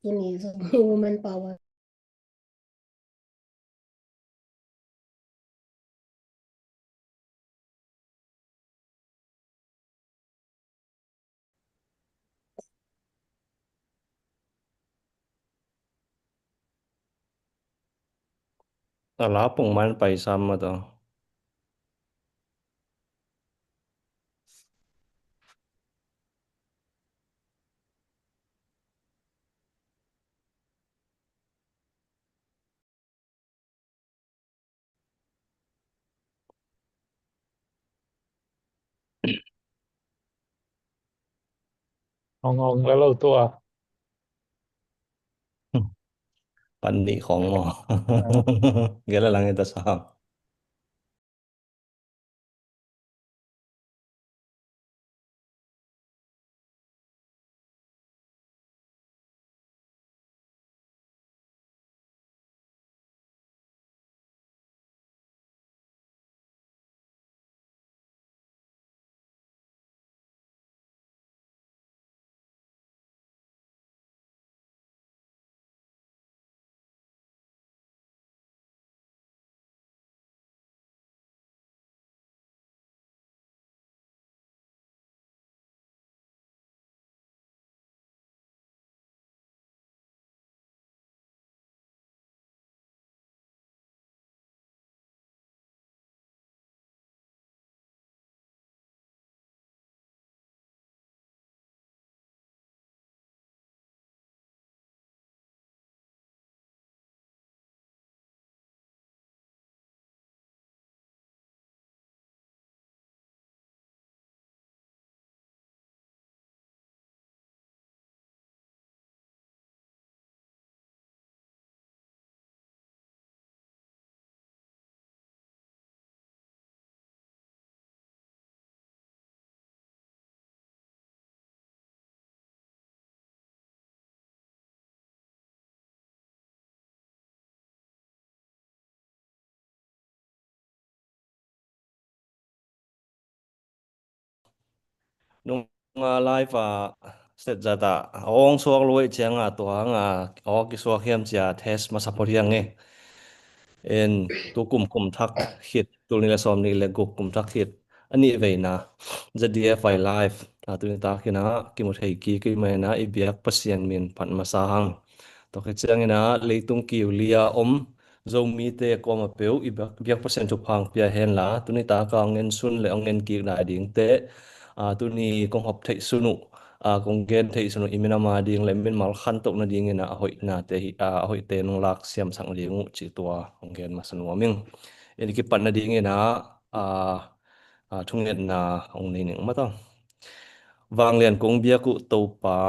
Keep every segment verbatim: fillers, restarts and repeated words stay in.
tuni Zomi Woman Power. A la pong man pai sam ma to. Hong hong la lo tua. Pan nih khong maw? Gel a lang ita sam. Nung a live a set zat a hong suak luai ciang a tua hang a aw kisuak hiam cia test masa phot hiang e. En tu kum kum thak khit, tul nih le sawm nih le guk kum thak khit a nih veina Z D F I live a tuni takin a kimu thei kik i mai na i biak Pasian min phat masa hang. Tua khit ciangin a leitung kiu lia om Zomite kawm a peuh i biak, biak Pasian thupha hong pia hen la, tuni taka hong en sun le hong en kik lai dingte, a, tuni kong hop theih sun uh, a, kong gen theih sun uh i minam a ding le minmal khantoh nadingin a, a hoihnate hi, a, a hoihte nong lak siamsak nading uh cih tua hong gen masa nuam ing. En i kipat nadingin a, a, a, thungetna hong nei ning mata. Vanglian kong biak uh Topa,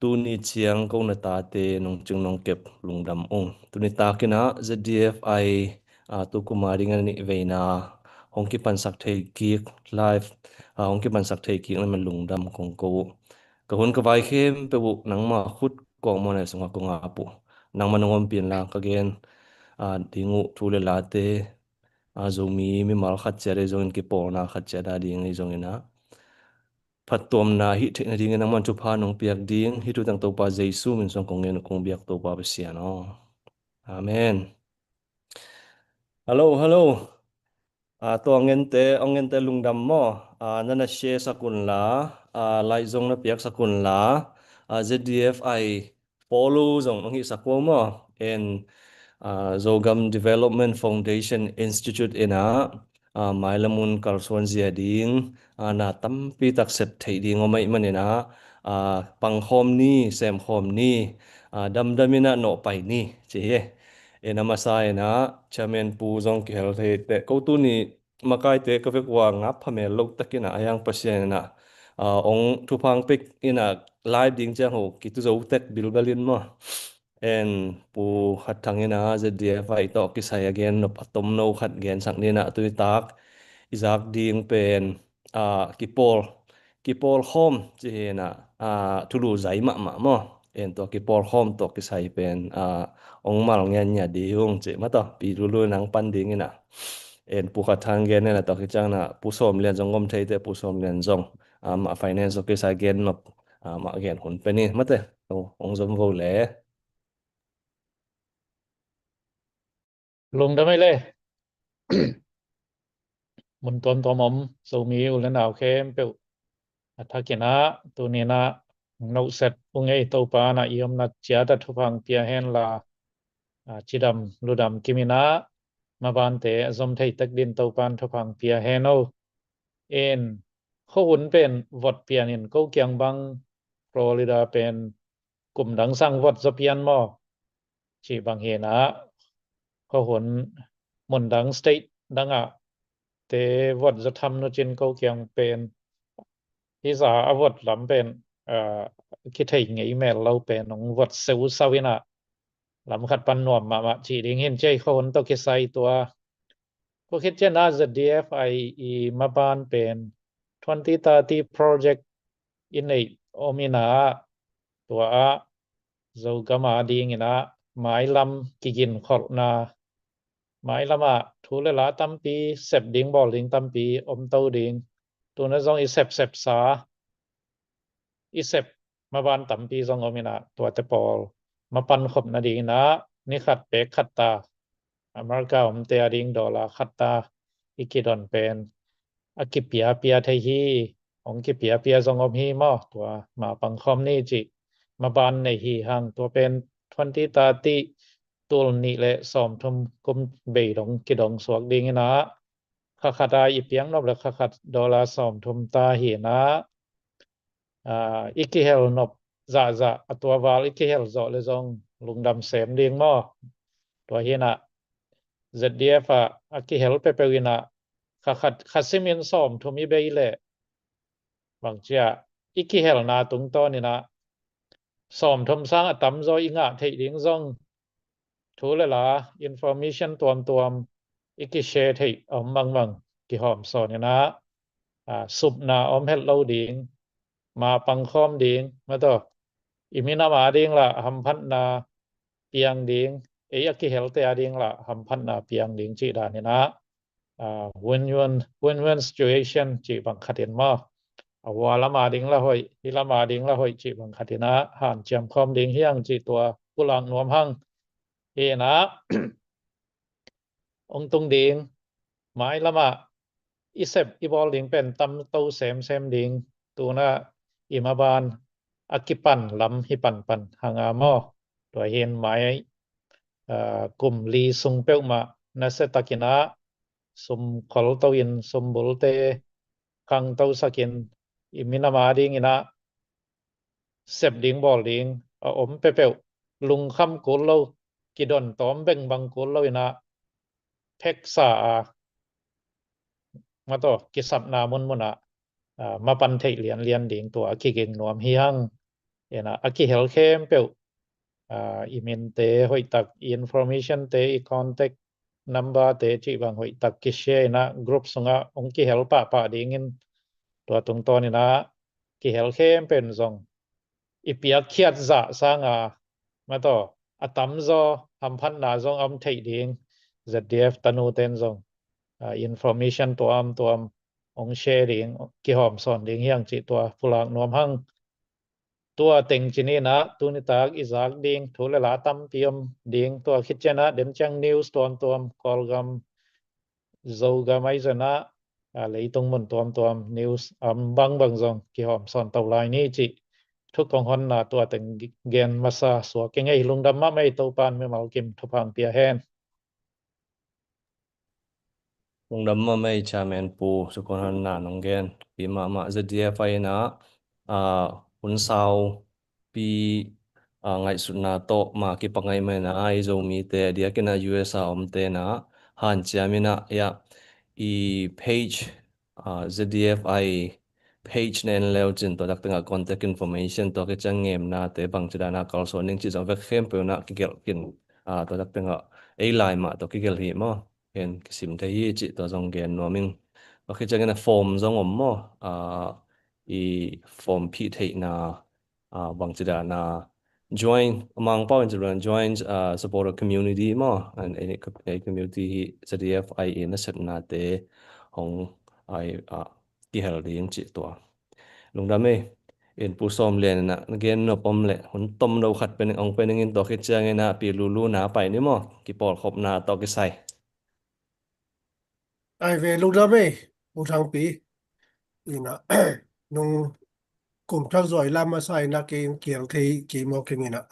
tuni ciang ko na tate nong cing nong kep lungdam ung. Tuni takin a Z D F I, a, tu kum a ding a nih veina hong kipansak thei kik live, a, hong kipansak thei kik na man lungdam kong ko uh. Ka hun ka vai khempeuh uh nangmah khut kawkmaw na sungah kong ap uh. Nangmah nong ompih in la ka gen, a, ding uh thu le late, a, Zomi mimal khat ciat ei zongin kipawlna khat ciat a ding ei zongin a phattuamna hih theih nadingin nangman thupha nong piak ding hih thu teng Topa Jesu min suang kong ngen uh kong biak Topa Pasian aw. Amen. Hello, hello. A, tua ngente, ong ngente lungdam maw? A, na na share sak un la, a, like zong na piak sak un la, a, Z D F I follow zong nong hih sak uh maw? En, a, Zogam Development Foundation Institute in a, a, mailam un kalsuan zia ding, a, na tampi tak sep theih ding om ahih manin a, a, pangkhawm ni, semkhawm ni, a, damdam in a nawhpai ni, ci hi. En a masa in a, Chairman Pu zong kihel thei teh, ko tuni makaite ka vek uh a ngap phamel lo takin a, a hiang Pasian in a, a, ong thupha hong pia in a live ding ciang ho kitu zo tek bilbel in maw. En Pu Khat Thang in a Z D F I tawh kisai a gen nop a tomno khat gensak ni in a, tuni tak i zak ding pen, a, kipawl, kipawl khawm ci hi in a, a, thulu zai mahmah maw. En tua kipawl khawm tawh kisai pen, a, ong mal ngian ngiat ding ung ci mata. Pi Lulu nang pan ding in a. En Pu Khat Thang gen in a tua khit ciang in a Pu Sawm Lian zong om thei teh, Pu Sawm Lian zong, a, mah finance tawh kisai gen nop, a, mah gen hun pen in mate. Ong zom vo le. Lungdam ei le. Mun tuamtuam om Zomi u le nau khempeuh a thakin ah tuni-in ah nong set ung ei. Topa in ah i omna ciat ah thupha ong pia hen la, a, cidam ludam kimin ah mabante a zom thei tek din Topa in thupha ong pia hen o. En, khuahun pen vot pian in ko kiang bang Florida pen kum dang sang vot zaw pian maw? Cih bang hi-in ah, khuahun mun dang state dang ah te vot zaw tham nu cin ko kiang pen hi za a vot lam pen, ah, kithei ngei mel lo pen ong vot seusau in ah lam khat pan nuam mahmah cih ding hi-in cei khuahun tawh kisai tua. Kua khit ciang ah Z D F I i maban pen twenty thirty project i neih om in ah, tua ah Zogam a dingin ah mailam kiginkholhna, mailam ah thu le la tampi sep ding bawl ding tampi om to ding. Tuna zong i sepsepsa, i sep maban tampi zong om in ah, tuate pawl mapan khop nadingin ah ni khat pek khat ta, America omte a ding dollar khat ta i kidon pen a kipiapia thei hi. Ong kipiapia zong om hi maw, tua ma pangkhawm ni cih maban nei hi hang. Tua pen twenty thirty, tul nih le sawmthum kum bei dong kidong suak dingin ah, kha khat a i piak nop le kha khat dollar sawmthum ta hi-in ah, ah, i kihel nop zahzah, a tua val i kihel zawh le zong lungdam sem ding maw? Tua hi-in ah Z D F ah a kihel peuhpeuh in ah kha khat, kha simin sawmthum i bei leh bang ci a, i kihelna tungtawn in ah sawmthum sang a tamzaw i ngah theih ding zong thu le la, information tuamtuam i kishare theih a om bangbang kihawm sawn in ah, ah, supna a om het lo ding, ma pangkhawm ding, mataw, i minam a ding lah hamphatna piang ding, ei a kihelte a ding lah hamphatna piang ding cih dan in ah, ah, win-win, win-win situation cih bang khat in maw, a hua lam a ding lah hoih, hih lam a ding lah hoih cih bang khat in ah hanciam khawm ding hi hang cih tua pulak nuam hang. Hi-in ah, ong tung ding, mailam ah i sep i bawl ding pen tam to semsem ding, tuna i maban a kipan lam hi panpan hang a maw? Tua hi-in mai, ah, kum li sung peuhmah nasia takin ah sum khol to in, sum bulte khang to sak in, i minam a dingin ah sep ding bawl ding a om peuhpeuh lungkham kul lo, kidon tawm bengbang kul lo in ah pheksa a, mataw, kisapna munmun ah, ah, mapan theih lianlian ding tua a kiging nuam hi hang. In ah a kihel khempeuh, ah, i minte hoihtak, i information te, i contact number te cih bang hoihtak kishare in ah group sungah ong kihel pahpah dingin, tua tungtawn in ah kihel khempeuh in zong i piakkhiat zah sang a, mataw, a tamzaw hamphatna zong a om theih ding, Z D F tanu ten zong, ah, information tuamtuam ong share ding, kihawm sawn ding hi hang cih tua pulak nuam hang. Tua teng ci-in ah tuni tak i zak ding thu le la tampi om ding. Tua khit ciang ah den ciang news tuamtuam, Kawlgam, Zogam, ahi zongin ah, ah, leitung mun tuamtuam news a om bangbang zong kihawm sawn to lai ni cih thu kong honna tua teng gen masa suak ing ei. Lungdam mahmah ei, Topa in mimal kim thupha ong pia hen. Lungdam mahmah ei, Chairman Pu, sukon honna nong gen pi mahmah. Z D F I in ah, ah, hun saupi, ah, ngaihsutna tawh ma kipak ngaih mah in ah, i Zomite a diakin ah U S a omte in ah hanciam in ah, ya, i page, ah, Z D F I page na en le uh cin, tua tak tengah contact information, tua khit ciang ngemnate bangci dan a kalsuan ding cih zong vek khempeuh in ah kigelh khin, ah, tua tak tengah ei lai mah tawh kigelh hi maw, ken kisim thei hi cih tua zong gen nuam ing. Tua khit ciangin ah form zong om maw, ah, i form phih theihna, ah, bangci dan a join, Mangpau in join, ah, supporter community maw, and ei, ei community hi Z D F I i nasepnate hong, ai, ah, kihel ding cih tua. Lungdam ei. In Pu Sawm Lian in ah na gen nop om leh hun tom lo khat pen ong pen ing in, tua khit ciangin ah Pi Lulu na pai ni maw, kipawlkhopna tawh kisai. Ai ve, lungdam ei, Pu Thangpi. In ah nung kum thak zaw i lam masa in ah kei kial thei kei maw kei in ah,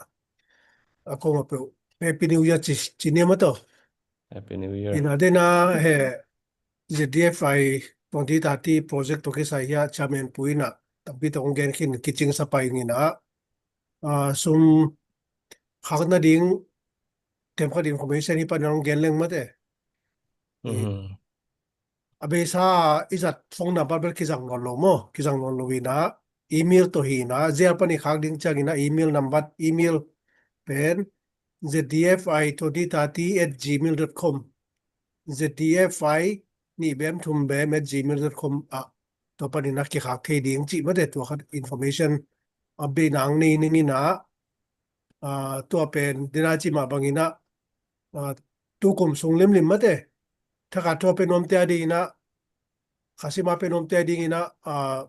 a kong a peuh Happy New Year ci, ci niam a tawh. Happy New Year. In ah den a he Z D F I twenty thirty project tawh kisai hi a, Chairman Pu in ah tampi tawh ong gen khin, kicing sa pai in ah, ah, sum khak nading tem khat information hi pan ong gen leng mate. Mhm. A beisa i zat phone number bel kizang nawn lo maw, kizang nawn lo in ah, email tawh hi in ah, zial pan i khak ding ciangin ah email number, email pen Z D F I twenty thirty at gmail dot com, Z D F I nih bem thum bem at gmail dot com ah, tua pan in ah kikhak thei ding cih mate, tua khat information update nang nei ning in ah, ah, tua pen den a ci mah bang in ah, ah, tu kum sung limlim mate, thakhat thua pen omte a ding in ah, khasima pen omte a ding in ah, ah,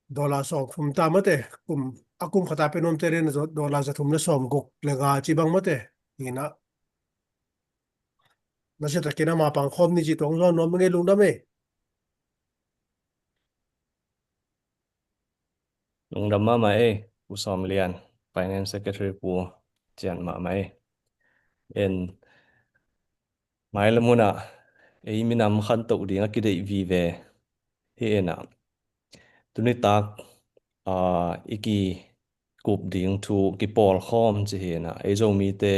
dollar sawm thum ta mate, kum, a kum khata pen omte a ding in ah dollar za thum le sawm guk le nga ci bang mate. In ah na sia takin ama pang khawm ni ci tuang zaw nuam ngei, lungdam ei. Lungdam mahmah ei, Pu Sawm Lian, Finance Secretary Pu, cian mahmah ei. En, mai lam hun ah ei minam khantoh ding a kideih vive hi in ah, tuni tak, ah, i ki kup ding thu kipawlkhawm ci hi in ah, ei Zomite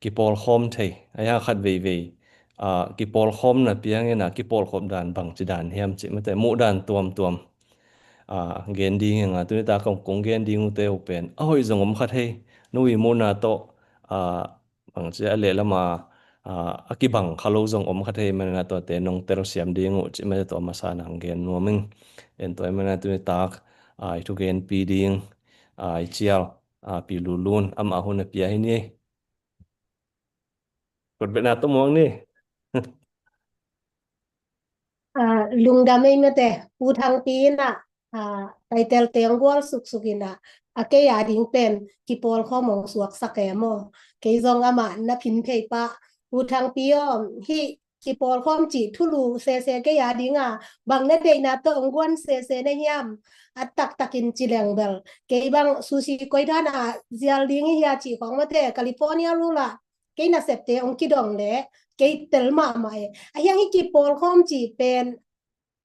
kipawlkhawm thei, a hi a khat veivei, ah, kipawlkhawmna piang in ah kipawlkhop dan bangci dan hiam cih mate, muh dan tuamtuam, ah, gen ding hi ing a, tuni tak kong, kong gen ding uh te uh pen a hoih zong om kha thei, nu i muhna tawh, ah, bangci a leh lam a, ah, a kibang kha lo zong om kha thei manin ah tuate nong telsiam ding uh cih mate, tua masa nang gen nuam ing. En, tua ahih manin ah tuni tak, ah, i thugenpi ding, ah, i cial, ah, Pi Lulun amah hun a pia hi ni. Kotbetna tawh muang ni. Ah, lungdam ei mate, Pu Thangpi in ah, ah, title te ong gual suksuk in ah, a kei a ding pen kipawlkhawm ong suaksak e maw. Kei zong amah na phin phei pah, Pu Thangpi aw, hih kipawlkhawm cih thulu sese kei a ding a, bang na deihna tawh ong guan sese na hiam? A taktakin ci leng bel, kei bang susi koi dan a zial ding hi hia cih khawng mate, California rul ah kei nasepte ong kidong leh kei tel mahmah e. A hiang hih kipawlkhawm cih pen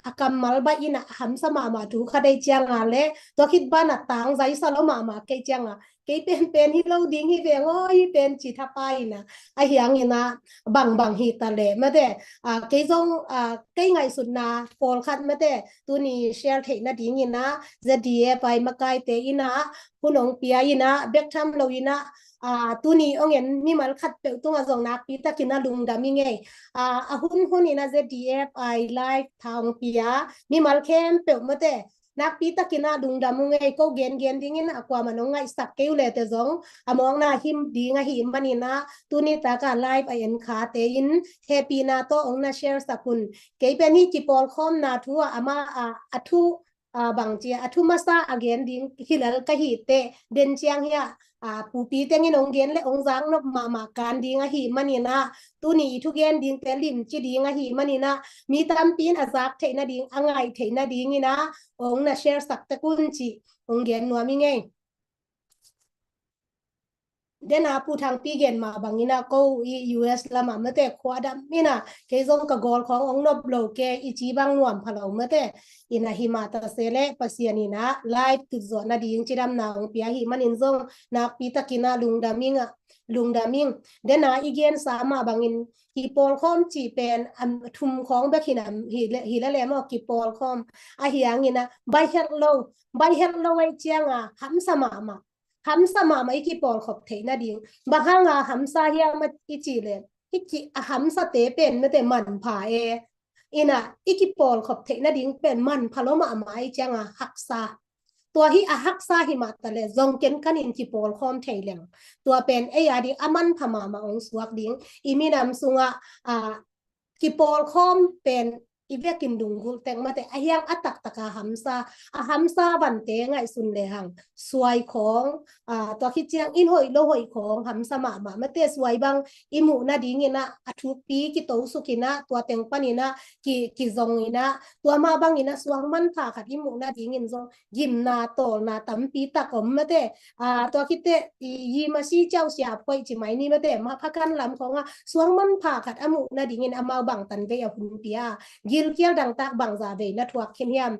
a kammal baih in ah a hamsa mahmah thu khat ei ciang a leh, tua khit ban a tang zaisa lo mahmah kei ciang a, kei pen pen hi lo ding hi veng aw, hi pen ci thapai in ah, a hiang in ah bangbang hi ta leh mate, ah, kei zong, ah, kei ngaihsutna pawlkhat mate, tuni share theih nading in ah Z D F I makaite in ah hun ong pia in ah, bek tham lo in ah, ah, tuni ong en mimal khat peuh tungah zong nakpi takin ah lungdam ing ei. Ah, a hun hun in ah Z D F I live tha ong pia mimal khempeuh mate, nakpi takin ah lungdam ung ei. Ko gengen ding in ah kuamah nong ngaihsak kei uh leh te zong a mawkna him ding ahih manin ah, tuni tak a live a en khate in hehpihna tawh ong na share sak un. Kei pen hih kipawlkhawmna thu ah amah, ah, a thu, ah, bangci a thu masa a gen ding hi lel ka hi teh, den ciang hi a, ah, Pupi teng in ong gen leh ong zak nop mahmah kan ding ahih manin ah, tuni i thugen dingte limci ding ahih manin ah, mi tampi in a zak theih nading, a ngaih theih nading in ah ong na share sak tek un cih ong gen nuam ing ei. Den a Pu Thangpi gen mah bang in ah, ko i U S lam ah mate, khua dam in ah kei zong ka gawl khawng ong nop lo kei, i ci bang nuam pha lo mate. In ah hi mah ta se leh Pasian in ah live tut zawh nading cidamna ong pia ahih manin zong nakpi takin ah lungdam ing ah, lungdam ing. Den a i gensa mah bangin kipawlkhawm cih pen, am, thum khawng bek hi na, hi le, hi le le maw, kipawlkhawm. A hiang in ah baih het lo, baih het lo ei ciang a hamsa mahmah, hamsa mahmah i kipawlkhop theih nading. Bang hang a hamsa hiam a i cih leh, hih ki a hamsate pen mate manpha e. In ah i kipawlkhop theih nading pen manpha lo mahmah ei ciang a haksa. Tua hih a haksa hi mah ta leh zong ken kan in kipawlkhawm thei leng, tua pen ei a ding a manpha mahmah ong suak ding. I minam sungah, ah, kipawlkhawm pen i vekin lunggulh teng mate, a hiang a taktaka hamsa, a hamsa vante ngaihsun lehang suai khawng, tua khit ciang inn hoih lo hoih khawng hamsa mahmah mate, suai bang i muh nadingin ah a thukpi kitosukin ah tua teng panin ah ki, kizongin ah tua mah bangin ah suang manpha khat i muh nadingin zong gimna tawlna tampi tak om mate. Tua khit teh i, i masi ciau siap hoih ci mai ni mate, mah phakan lam khawng ah suang manpha khat a muh nadingin amau bangtan vei a hun pia, gilkial dangtak bangza vei na thuak khin hiam?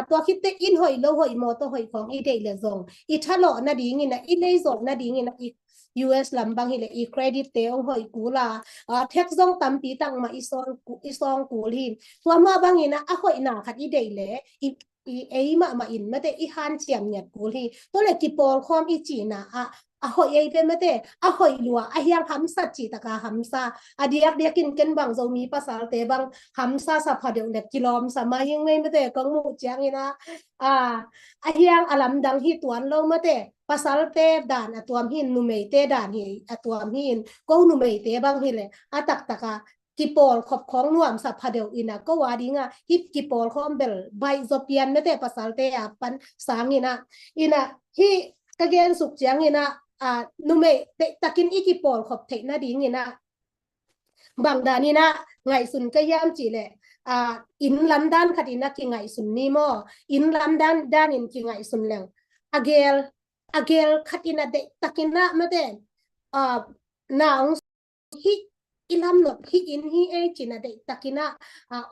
Tua khit teh inn hoih lo hoih mawtaw hoih khawng i deih leh zong i thalawh nadingin ah, i leizawh nadingin ah i U S lam bang hileh i credit te hong hoih kul a, tax zong tampi tak mah i sawng kul hi. Tua mah bangin ah a hoihna khat i deih leh i, i ei mahmah in mate i hanciam ngiat kul hi. Tua leh kipawlkhawm i cihna ah a hoih ei ve mate, a hoih lua, a hiang hamsat cihtaka hamsa, a diakdiakin ken bang Zomi pasalte bang hamsa sa pha deuh leh kilawmsa mah hing mei mate, kong muh ciangin ah a hiang a lamdang hi tuan lo mate, pasalte dan a tuam hi in, numeite dan hi a tuam hi in, ko numeite bang hileh a taktaka kipawlkhop khawng nuamsa pha deuh in ah ko a ding ah hih kipawlkhawm bel baih zaw pian mate, pasalte a pan sangin ah. In ah hih ka gensuk ciangin ah numei deihtakin i kipawlkhop theih nadingin ah bang danin ah ngaihsun ka hiam cihleh inn lamdan khatin ah kingaihsun ni maw? Inn lamdan danin kingaihsun leng a gel, a gel khatin ah deihtakin ah mate na hong hih i lam nop hih inn hi ei cin ah deihtakin ah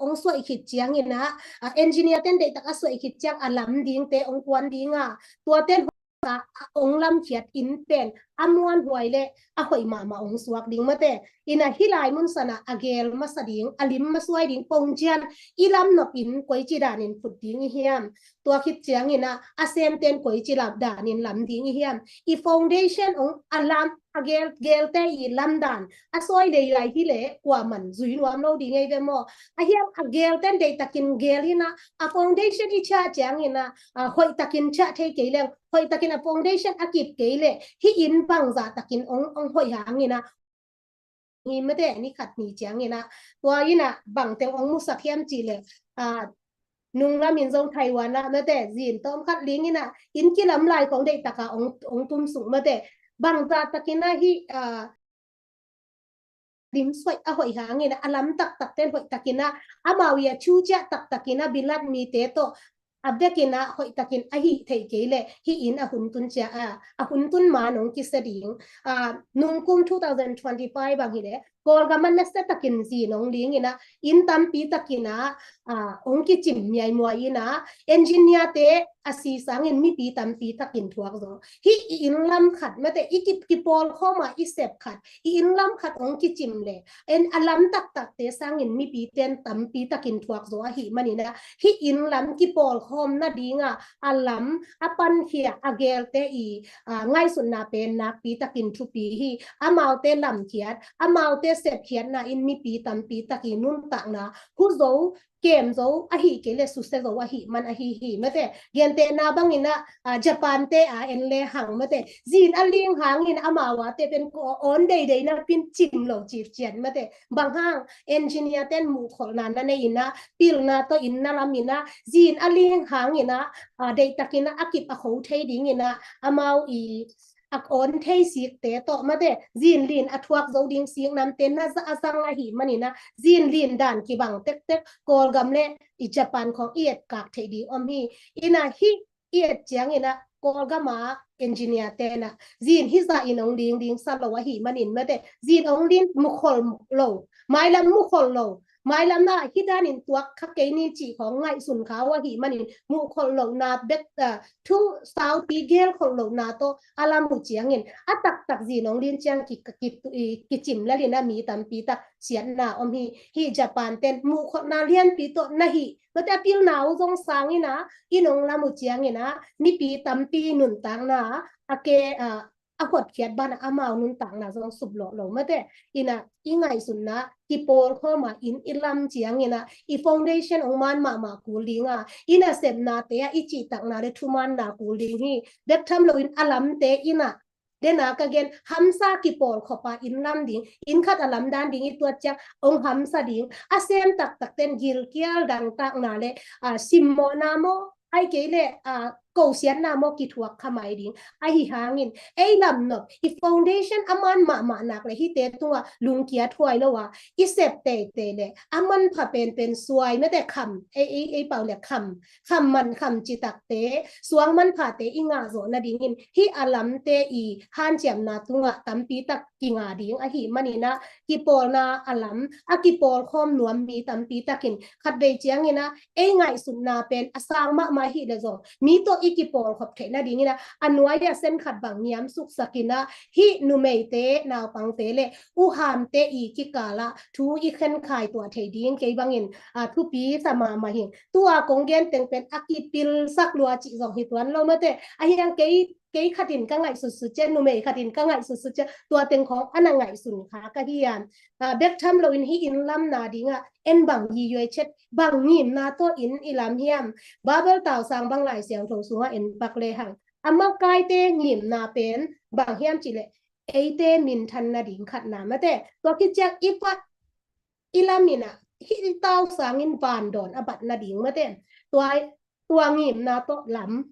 hong suaih khit ciangin ah engineer ten deihtak a suaih khit ciang a lam dingte hong kuan ding a, tua ten a hong lamkhiat inn pen a muanhuai leh a hoih mahmah hong suak ding mate. In ah hih lai mun san ah a gel masa ding, a lim masuai ding pongcian i lam nop inn koici danin phut ding i hiam? Tua khit ciangin ah a semten koici lam danin lam ding i hiam? I foundation hong a lam a gel, gelte i lamdan a suai leilai hileh kuaman zui nuam lo ding ei ve maw? A hiang a gelten deihtakin gel in ah a foundation i ciah ciangin ah hoihtakin ciah thei kei leng, hoihtakin a foundation a kip kei leh hih inn bangzah takin hong, hong hoih hangin ah hi mate, ni khat ni ciangin ah. Tua in ah bangteng hong musak hiam cihleh nunglam in zong Taiwan ah mate, zin tawm khat ling in ah inn kilam lai khawng deihtaka hong, hong tumsuk mate, bangzah takin ah hih lim suaih a hoih hangin ah a lam taktak ten hoihtakin ah amau i a cu ciah taktakin ah bilat mite tawh a vekin ah hoihtakin a hih theih kei leh hih inn a hun tun ciah a, a hun tun man hong kisia ding. Nungkum two thousand twenty-five bang hileh Kawlgam ah nasia takin zin hong ling in ah inn tampi takin ah hong kicim miaimuai in ah engineer te a si sangin mipi tampi takin thuak zaw. Hih i inn lam khat mate, i ki, kipawlkhawm a i sep khat, i inn lam khat hong kicim leh en a lam taktakte sangin mipi ten tampi takin thuak zaw ahih manin ah hih inn lam kipawlkhawm nading ah a lam a pankhia a gelte i ngaihsutna pen nakpi takin thupi hi. Amaute lamkhiat, amaute sepkhiatna in mipi tampi tak i nuntakna huzo, kem zo ahih kei leh susia zo ahih man ahi hi mate. Gentehna bangin ah Japan te a en lehang mate, zin a ling hangin amau a te pen ko awn deidei na pin cim lo cip cian mate. Bang hang, engineer ten muhkholhna na nei in ah, pilna tawh inn na lam in ah, zin a ling hangin ah deihtakin ah a kip a kho thei dingin ah amau i a awn thei sikte tawh mate, zin lin a thuak zo ding sik namte na za a zang ahih manin ah zin lin dan kibang tektek Kawlgam leh i Japan khawng i etkak theih ding om hi. In ah hih i et ciangin ah Kawlgam a engineer ten ah zin hizah in hong ling ding sa lo ahih manin mate, zin hong ling mukhol lo, mailam mukhol lo, mailam na hih danin tuak kha kei ni cih khawng ngaihsun kha uh ahih manin mukhol lohna bek thu saupi gelkholh lohna tawh a lam uh ciangin a taktak zin hong ling ciang ki, ki, ki, kicim lel in ah mi tampi tak siatna om hi. Hih Japan ten muhkholhna lianpi tawh na hih mate, a pilna uh zong sangin ah inn hong lam uh ciangin ah mipi tampi nuntakna a ke a hotkhiat banah amau nuntakna zong suplawh lo mate. In ah i ngaihsutna kipawlkhawm a inn i lam ciangin ah i foundation hong man mahmah kul ding a, i nasepnate ah i cihtakna leh thumaanna kul ding hi. Bek tham loin a lamte in ah Dena ka gen, hamsa kipawlkhop a inn lam ding, inn khat a lamdan ding i tuat ciang hong hamsa ding. A sem taktak ten gilkial dangtakna le, a, simmawhna maw, ahih kei leh, a, kosiatna maw kithuak kha mai ding. Ahi hangin ei lamnop, i foundation a man mahmah nak le hihte tungah lungkiat huai lo a, i sep teitei le a manpha penpen suai mate kham, ei, ei, ei pau le kham, kham man kham citakte, suang manphate i ngah zawh nadingin hih a lamte i hanciamna tungah tampi tak kinga ding ahih manin ah, kipawlna a lam a kipawlkhawm nuam mi tampi takin khatvei ciangin ah ei ngaihsutna pen a sang mahmah hi le zong mi tawh i kipawlkhop theih nadingin ah, a nuai a sen khat bang niam suksakin ah, hih numeite, naupangte le uhamte i kikal ah thu i khenkhai tuah thei ding kei bangin, a, thupi sa mahmah hi. Tua kong gen teng pen a kipilsak lua cih zong hi tuan lo mate. Ahi hang kei, kei khatin ka ngaihsutsut ciang, numei khatin ka ngaihsutsut ciang, tua teng khawng a na ngaihsun kha ka hi a. A, bek tham loin hih inn lamna dingah en bang yi yuai chet, bang ngimna tawh inn i lam hiam? Babel tausang bang Lai Siangtho sungah en pak le hang, a makaite ngimna pen bang hiam cih leh eite minthan nading khatna mate. Tua khit ciang i kua i lam in ah, hih i tausang in vandawn a bat nading mate. Tua, tua ngimna tawh lam,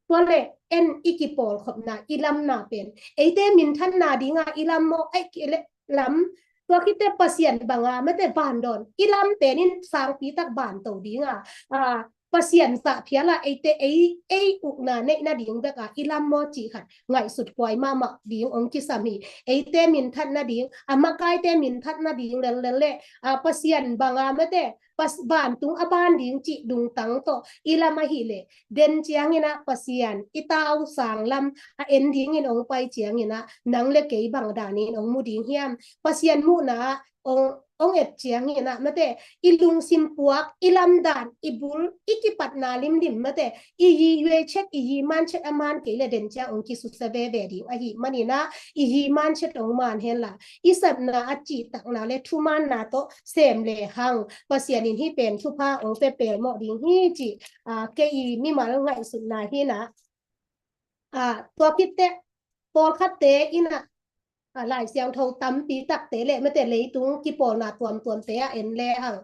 tua le en i kipawlkhopna, i lamna pen eite minthanna dinga i lam maw, ahih kei leh lam, tua khit teh Pasian banga mate vandawn i lam pen in sangpi tak vanto dinga, a, Pasian zahphial a eite ei, ei ukna neih nading bek a i lam maw cih khat ngaihsut huai mahmah ding hong kisam hi. Eite minthat nading, a makaite minthat nading lellel le, a, Pasian banga mate, pas, vantung a ban ding cih lungtang tawh i lam ahih leh, den ciangin ah Pasian i tausang lam a en dingin hong pai ciangin ah, nang le kei bang danin hong mu ding hiam? Pasian muhna ah hong, hong et ciangin ah mate, i lungsim puak, i lamdan, i bul, i kipatna limlim mate, i yi yuai chet, i yi man chet a man kei le den ciang hong kisusia veve ding ahih manin ah, i yi man chet hong man hen la, i sepna a cihtakna le thumanna tawh sem le hang, Pasian in hih pen thupha hong pia pelmawh ding hi cih, a, kei i mimal ngaihsutna hi na. A, tua khit teh, pawlkhatte in ah, a, Lai Siangtho tampi takte le mate leitung kipawlna tuamtuamte ah en le hang,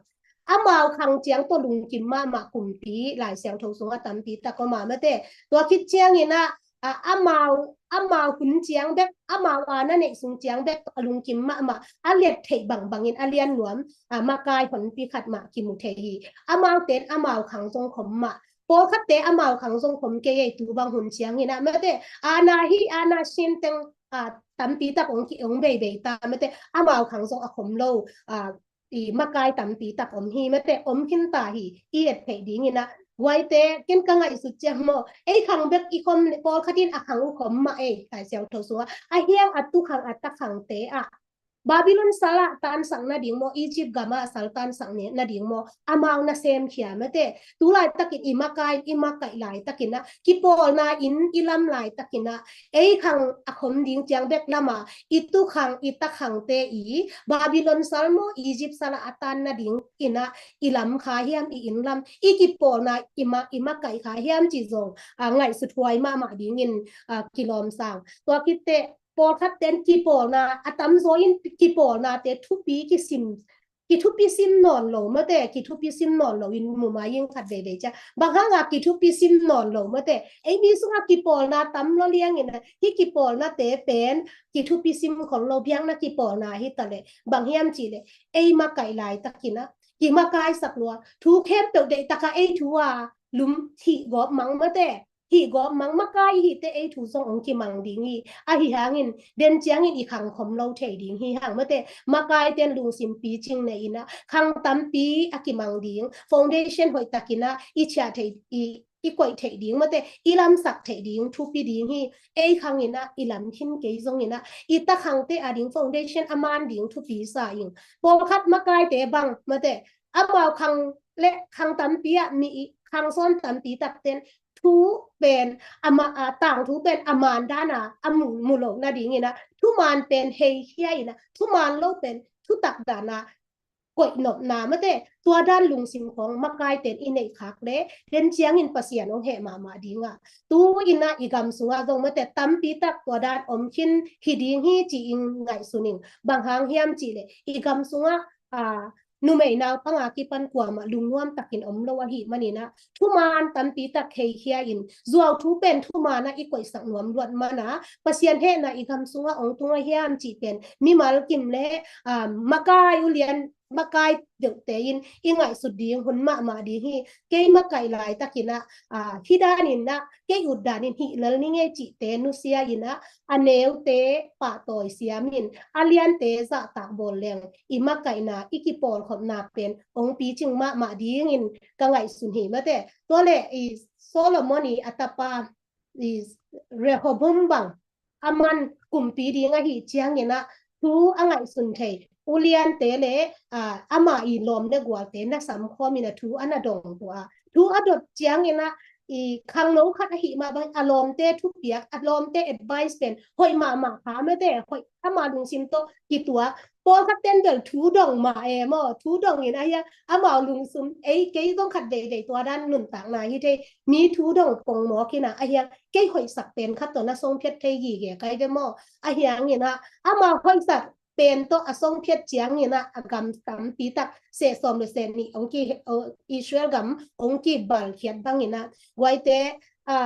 amau khang ciang tawh lungkim mahmah kumpi Lai Siangtho sungah tampi tak om a mate. Tua khit ciangin ah, a, amau, amau hun ciang bek, amau aana neih sung ciang bek a lungkim mahmah, a liat theih bangbangin a lian nuam, a, makai honpi khat mah kimu thei hi. Amaute in amau khang zong khom mah, pawlkhatte amau khang zong khom kei ei, tu bang hun ciangin ah mate, aana hi, aana sin teng, a, tampi tak hong ki, hong beibei ta mate, amau khang zong a khom lo, a, i makai tampi tak om hi mate, om khin ta hi, i et theih dingin ah. Guaite, ken ka ngaihsut ciang maw, ei khang bek i khom, pawlkhat in a khang uh khom mah ei, Lai Siangtho sungah, a hiang a tu khang a ta khangte ah, Babylon sal ah tansak nading maw, Egypt gam ah sal tansak ne, nading maw, amau na semkhia mate. Tu laitakin i makai, i makaih laitakin ah, kipawlna in i lam laitakin ah, ei khang a khom ding ciang bek lam a, i tu khang, i ta khangte i Babylon sal maw, Egypt sal ah a tan nading in ah, i lam kha hiam, i inn lam, i kipawlna, i ma, i makaih kha hiam cih zong, a, ngaihsut huai mahmah dingin, a, kilawm sang. Tua khit teh, pawlkhat ten kipawlna, a tamzaw in kipawlnate thupi kisim, kithupi sim nawn lo mate, kithupi sim nawn lo in mumai in khat veivei ciang. Bang hang a kithupi sim nawn lo mate, ei mi sungah kipawlna tam lo liangin ah, hih kipawlnate pen kithupi sim khol lo, biakna kipawlna hi ta leh, bang hiam cih leh, ei makaih laitakin ah, kimakaihsak lua, thu khempeuh deihtak a ei thu a lum hih gawp mang mate, hih gawp mang, makai i hih teh ei thu zong hong kimang ding hi. Ahi hangin, den ciangin i khang khom lo thei ding hi hang mate, makaite in lungsim picing nei in ah, khang tampi a kimang ding, foundation hoihtakin ah, i ciah theih, i, i koih theih ding mate, i lamsak theih ding, thupi ding hi. Ei khang in ah, i lam khin kei zongin ah, i ta khangte a ding foundation a man ding thupi sa ing. Pawlkhat makaite bang mate, amau khang le khang tampi ah mi, khang sawm tampi tak ten thu pen, a ma, a, tangthu pen a man dan a, a mu, mu lo nadingin ah, thuman pen heikhia in ah, thuman lo pen thutak dan a, koih nopna mate, tua dan lungsim khawng makaiten i neih khak le, den ciangin Pasian hong heh mahmah ding a. Tu-in ah i gam sungah zong mate tampi tak tua dan om khin hi ding hi ci-in ngaihsun ing. Bang hang hiam cih leh i gam sungah, a, numei naupang a kipan kuamah lungnuam takin om lo ahih manin ah, thuman tampi tak kheikhia in, zuau thu pen thuman ah i koihsak nuam luat man a, Pasian hehna i gam sungah hong tung a hiam cih pen mimal kim le, a, makai ulian makai deuhte in i ngaihsut ding hun mahmah ding hi. Kei makaih laitakin ah, a, hih danin ah kei ut danin hih lel ni ngei cihte nusia in ah, a neute pahtawi siamin, a liante zahtak bawl leng i makaihna, i kipawlkhopna pen hong picing mahmah dingin ka ngaihsun hi mate. Tua leh i Solomon i a tapa i Rehoboam bang, aman kumpi ding ahih ciangin ah thu a ngaihsun thei uliante le, a, ama i lawm le gualte na samkhawmin ah thu a na dong tua, thu a dot ciangin ah i khangno khat ahih mah bang a lawmte thupiak, a lawmte advice pen hoih mahmah kha mate, hoih ama lungsim tawh kituak. Pawlkhat ten bel thu dong mah e maw, thu dongin ahi a, amau lungsim, ei kei zong khat veivei tua dan nuntakna hi thei, mi thu dong pongmawk in ah ahi a, kei hoihsak pen khat tawh na songphiat thei gige kai ve maw, ahi hangin ah ama hoihsak pen tawh a songphiat ciangin ah a gam tampi tak seh sawm le seh nih hong ki, Israel gam hong kibalkhiat bangin ah, guaite, a,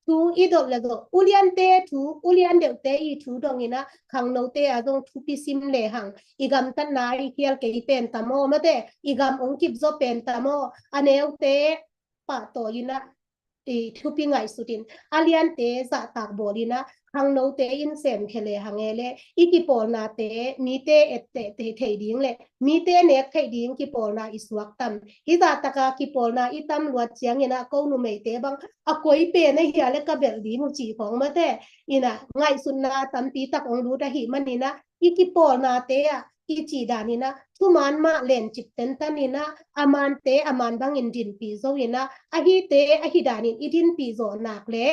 thu i dot le zawh uliante thu, ulian deuhte i thu dongin ah khangnote a zong thupi sim lehang, i gamtatna i khial kei pen ta maw mate, i gam hong kipzaw pen ta maw, a neute pahtawi in ah i thupi ngaihsut in, a liante zahtak bawl in ah khangnote in semkhia lehang e le, i kipawlnate mite etteh thei, thei ding le mite nek theih ding kipawlna i suak tam. Hih zahtaka kipawlna i tam luat ciangin ah ko numeite bang a koi pen ahia le ka belh ding uh cih khawng mate, in ah ngaihsutna tampi tak hong lut ahih manin ah, i kipawlnate ah i cih danin ah thuman mah lencip tentan in ah, a mante a man bangin dinpih zo in ah, a hite a hih danin i dinpih zawh nak le,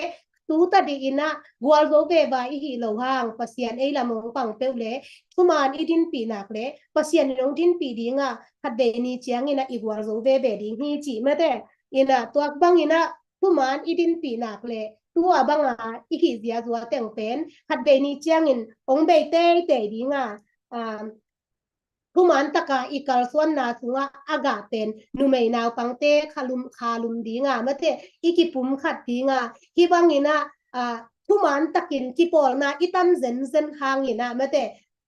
tu tadih in ah gualzo veva i hih loh hang Pasian ei lam hong pang peuh le, thuman i dinpih nak le Pasian in hong dinpih ding a, khatvei ni ciangin ah i gualzo veve ding hi cih mate. In ah tua bangin ah thuman i dinpih nak le, tua banga i hih ziazua teng pen khatvei ni ciangin hong bei teitei ding a, a, thuman taka i kalsuanna sungah a gah pen numei naupangte khalum, khalum ding a mate, i kipumkhat ding a, hih bangin ah, a, thuman takin kipawlna i tam zenzen hangin ah mate,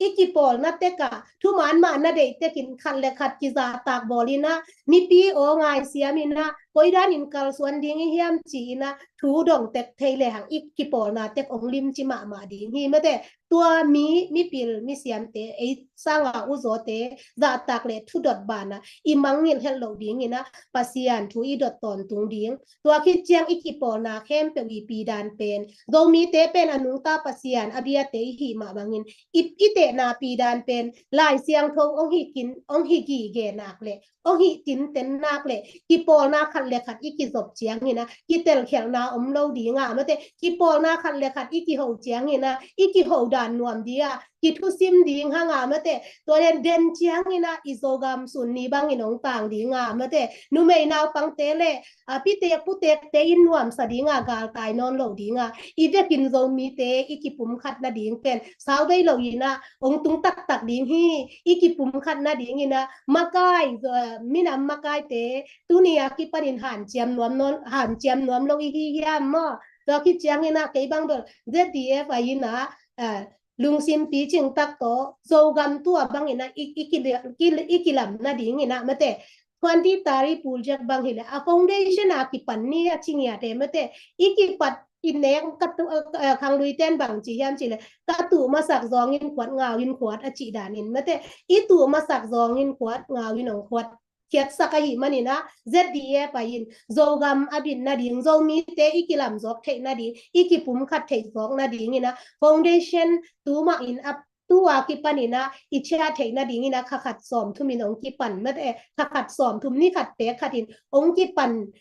i kipawlna tek ah thuman mah na deih tekin khat le khat kizahtak bawl in ah, mipi aw ngaisiam in ah, koi danin kalsuan ding i hiam ci in ah thu dong tek thei lehang i kipawlna tek hong limci mahmah ding hi mate. Tua mi, mipil misiamte, ei sanga uzawte zahtak le thudot banah i mangngilh het loh dingin ah Pasian thu i dot tawntung ding. Tua khit ciang i kipawlna khempeuh i pidan pen, Zomite pen a nungta Pasian a biate i hih mah bangin i, i tehna pidan pen Lai Siangtho hong hi kin, hong hi gige nak le, hong hi tinten nak le, kipawlna khat le khat i kizop ciangin ah kitelkhialhna om lo ding a mate, kipawlna khat le khat i kiho ciangin ah i kiho dan nuam ding a, kithusim ding hang a mate, tua den den ciangin ah i Zogam sun ni bangin hong tang ding a mate, numei naupangte le, a, pitek putekte in nuamsa ding a, galtai nawn lo ding a, i vekin Zomite i kipumkhat nading pen sauvei lo in ah hong tung taktak ding hi. I kipumkhat nadingin ah makai, a, minam makaite tuni a kipanin hanciam nuam nawn, hanciam nuam lo i hi hiam maw? Tua khit ciangin ah kei bang bel Z D F a in ah, a, lungsim picing tak tawh Zogam tua bangin ah i, i, ki, ki, i kilam nadingin ah mate, twenty thirty project bang hileh a foundation a kipan ni a ci ngiate mate, i kipat i nek ka tu, eh, khangluiten bang ci hiam cih leh, ka tuh masak zawngin khuat, ngau in khuat a cih danin mate, i tuh masak zawngin khuat, ngau in hong khuat khiatsak ahih manin ah Z D F a in Zogam a bit nading, Zomite i kilamzawk theih nading, i kipumkhat theih zawk nadingin ah foundation tu mah in a, tu a kipanin ah i ciah theih nadingin ah kha khat sawmthum in hong kipan mate, kha khat sawmthum, ni khat pek khat in hong kipan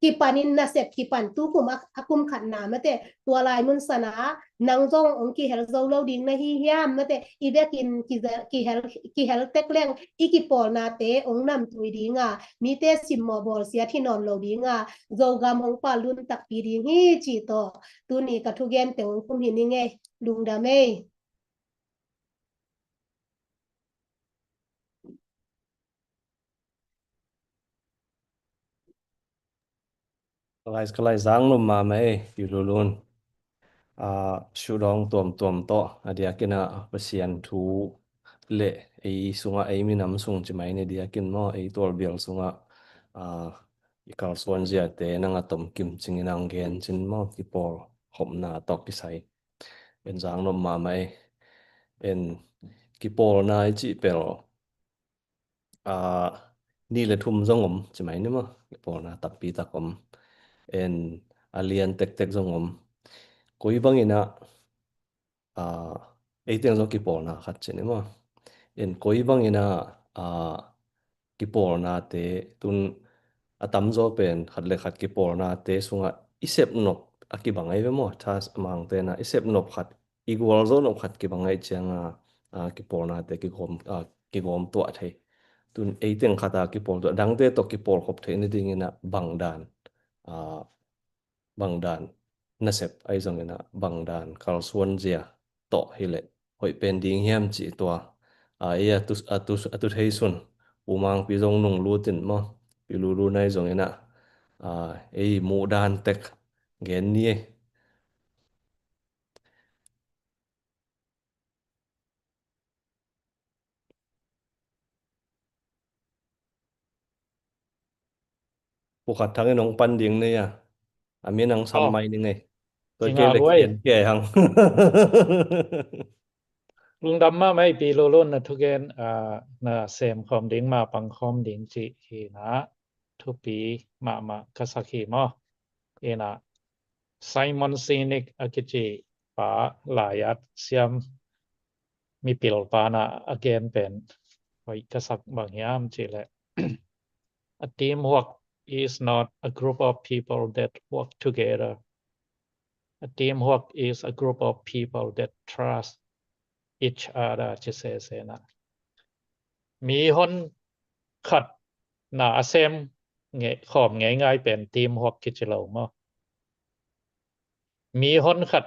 kipanin nasep kipan tukum a, a kum khatna mate, tua lai mun sana nang zong hong kihel zo lo ding na hi hiam mate, i vekin kihel, kihel tek leng i kipawlnate hong namtui dinga, mite simmawh bawlsiat hi nawn lo dinga, Zogam hong pal lun takpi ding hi ci tawh tuni ka thugen teng hong kum hi ning ei. Lungdam ei. Ka lai, ka lai zang nuam mahmah ei, Pi Lulun. A, sudawng tuamtuam tawh a diakin a Pasian thu le ei sungah, ei minam sung ci mai ni diakin maw, ei tualbial sungah, a, i kalsuan ziate nang a tomkim cingin ang gen cin maw, kipawl khopna tawh kisai. En zang nuam mahmah ei. En kipawlna i cih pel, a, nih le thum zong om ci mai ni maw, kipawlna takpi tak om. En a lian tektek zong om. Koi bangin a, a, ei teng zong kipawlna khat ci ni maw. En koi bangin a, a, kipawlnate tun a tamzaw pen khat le khat kipawlnate sungah i sepnop a kibang ei ve maw. Tha Mangte na i sepnop khat, i gualzo nop khat kibang ei cianga, a, kipawlnate kigawm, a, kigawm tuah thei. Tun ei teng khat a kipawl tuah, dangte tawh kipawl khop theih nadingin a bang dan, a, bang dan nasep ahi zongin a bang dan kalsuan zia tawh hileh hoih pen ding hiam cih tua, a, ei a tu, a tu, a tu thei sun U Mangpi zong nung lutin maw, Pi Lulun ahi zongin a, a, ei muh dan tek gen ni ei. Pu Khat Thang in hong pan ding nei a, a min ang sam mai ning ei. Tua kei le kei hang. Lungdam mahmah ei Pi Lulun, na thugen, a, na sem khawm ding, ma pang khawm ding cih hi na, thupi mahmah ka sak hi maw. Ina Simon Sinek a kici pa lai-at siam mipil pana a gen pen hoih ka sak bang hiam cih leh, a teamwork is not a group of people that work together. A teamwork is a group of people that trust each other, ci sese na. Mi hon khat na a sem nge, khawm ngeingai pen teamwork kici lo maw. Mi hon khat,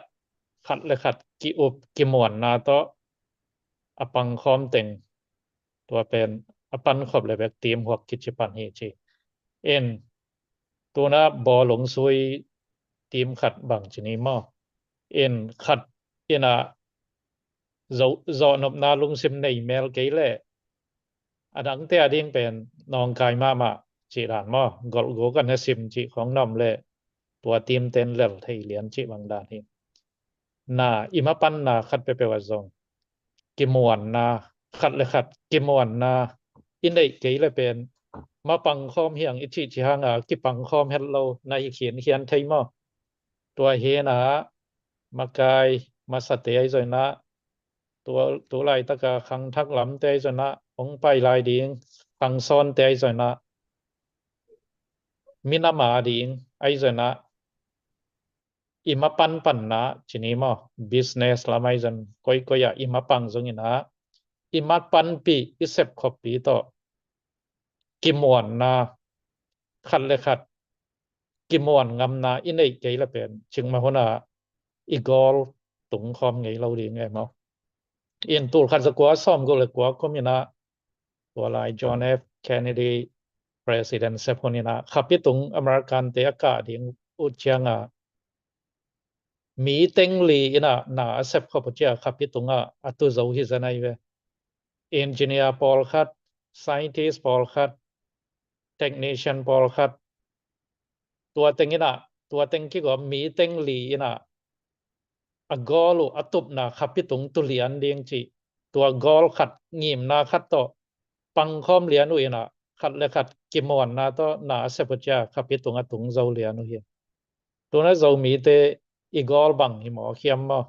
khat le khat ki-up kimuanna tawh a pang khawm teng, tua pen a pan khop le bek teamwork kici pan hi ci. In tuna bawlung sui team khat bang ci ni maw. In khat ina zawh, zawhnopna lungsim nei mel kei leh a dangte a ding pen nawngkai mahmah cih dan maw, golhguk a na sim cih khong na om leh tua team ten lel thei lian cih bang dan hi. Na i mapanna khat peuhpeuh ah zong kimuanna, khat le khat kimuanna i neih kei le pen mapang khawm hiang i cihcih hanga kipang khawm het lo na hi khinkhian thei maw. Tua hi na makai masate ahi zongin a, tu, tu laitaka khangthak lamte ahi zongin a, hong pai lai ding khangsawnte ahi zongin a, minam a ding ahi zongin a, i mapanpanna ci ni maw, business lam ahi zongin koikoi ah i mapang zongin a, i mapanpih i sepkhoppih tawh kimuanna, khat le khat kimuan ngamna i neih kei le pen cikmah hun a i goal tung khawm ngei lo ding e maw. In tul khat za kua sawmguk le kua kum in a, tua lai John F Kennedy president sep hun in a, khapi tung American te a kah ding uh cianga mi teng li in a na a sep khop uh cia khapi tungah a tu zo hi zen ahi ve. Engineer pawlkhat, scientist pawlkhat, technician pawlkhat, tua teng in a, tua teng kigawm mi teng li in a, a goal uh a tupna khapi tung tu lian ding cih, tua goal khat ngimna khat tawh pangkhawm lian uh in a, khat le khat kimuanna tawh na a sep uh cia khapi tung a tung zo lian uh hi. Tuna Zomite i goal bang hi mawk hiam maw?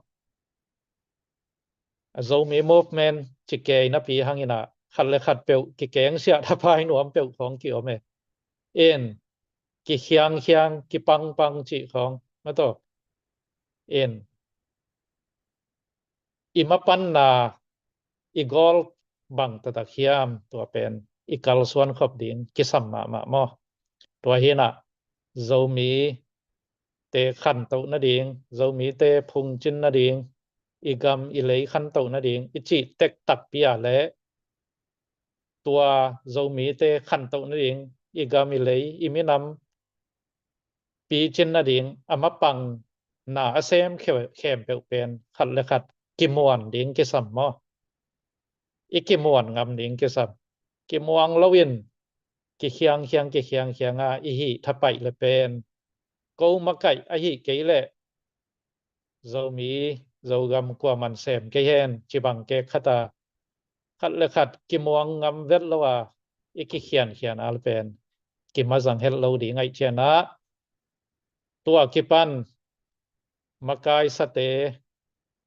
A Zomi movement ci kei napi hang in a, khat le khat peuh kikengsiah thapai nuam peuh khawng kiom e. In kikhiangkhiang, kipangpang cih khawng, mataw, in i mapanna, i gawl bang taktak hiam, tua pen i kalsuan khop ding kisam mahmah maw. Tua hinah Zomite khantoh nading, Zomite phungcin nading, i gam i lei khantoh nading i cih tek takpi ah le tua Zomite khantoh nading, i gam i lei, i minam picin nading a mapang na a sem khe-, khempeuh pen khat le khat kimuan ding kisam maw. I kimuan ngam ding kisam. Kimuang loin kikhiangkhiang, kikhiangkhiang a i hih thapaih le pen ko makaih a hih kei leh Zomi, Zogam kuaman sem kei hen, cibang kek khata khat le khat kimuang ngam vet lo a i kikhiankhian al pen kimazang het lo ding aih cianah tua kipan makai sate,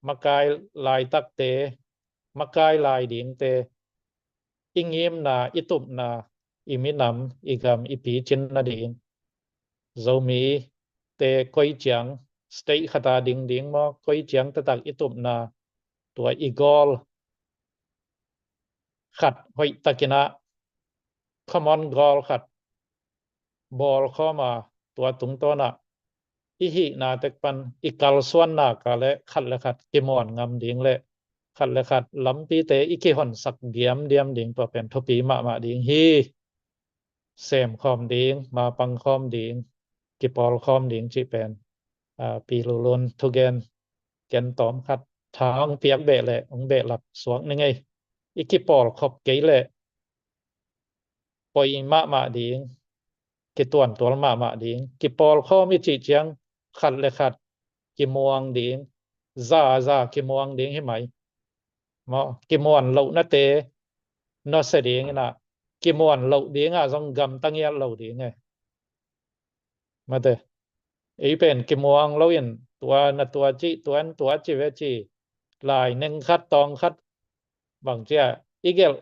makai laitakte, makai lai dingte, i ngimna, i tupna, i minam, i gam, i picin nading, Zomite koi ciang, state khata dingding maw, koi ciang taktak i tupna, tua i gawl khat hoih takinah common goal khat bawlkhawm a, tua tungtawnah i hihna tek pan i kalsuanna ka le khat le khat kimuan ngam ding le khat le khat lampite i kihonsak diamdiam ding tua pen thupi mahmah ding hi. Semkhawm ding, mapangkhawm ding, kipawlkhawm ding cih pen, aa, Pi Lulun thugen ken tawm khat tha hong piak beh le hong behlap suak ni ngei. I kipawlkhop kei le poi mahmah ding, kituantual mahmah ding, kipawlkhawm i cih ciang khat le khat kimuang ding, za za kimuang ding hi mai. Maw, kimuan lohnate nusia ding inah, kimuan loh dingah zong gamta ngiat lo ding e. Mate, ei pen kimuang loin tua na tua cih, tua in tua ci ve ci, lai neng khat tawng khat bang cia i gelh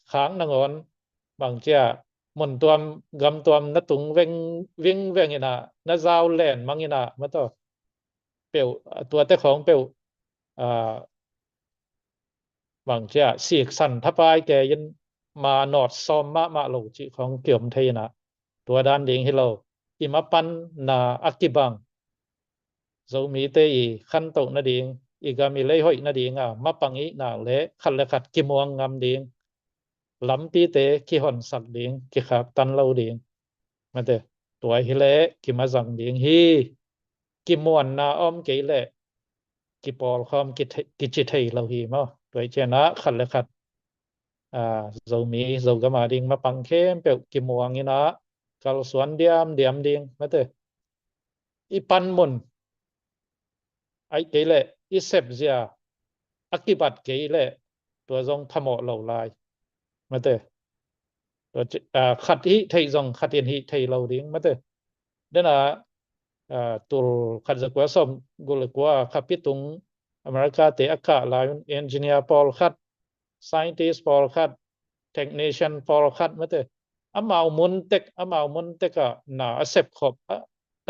khak nangawn bang cia mun tuam gam tuam na tung veng ving veng inah, na zau len mang inah, mataw, peuh, tuate khawng peuh, aa, bang cia siksan thapai kei in ma nawt sawm mahmah lo cih khawng kiom thei inah, tua dan ding hi lo. I mapanna a kibang Zomite i khantoh nading, i gam i lei hoih nading a mapang i nak le khat le khat kimuang ngam ding, lampite kihonsak ding, kikhaktan lo ding. Mate, tua hi le kimazang ding hi. Kimuanna om kei le kipawlkhawm kici thei lo hi maw. Tua hi cianah khat le khat, aa, Zomi, Zogam a ding mapang khempeuh kimuang inah kalsuan diamdiam ding, mate. I panmun aih kei le i sepzia a kibat kei le tua zong phamawh lo lai, mate. Tua ci-, aa, khat hih theih zong khat in hih thei lo ding, mate. Dena, aa, tul khat za kua sawm guk le kua khapi tung America te a kah lai un engineer pawlkhat, scientist pawlkhat, technician pawlkhat, mate. Amau mun tek, amau mun tek ah na a sep khop, a,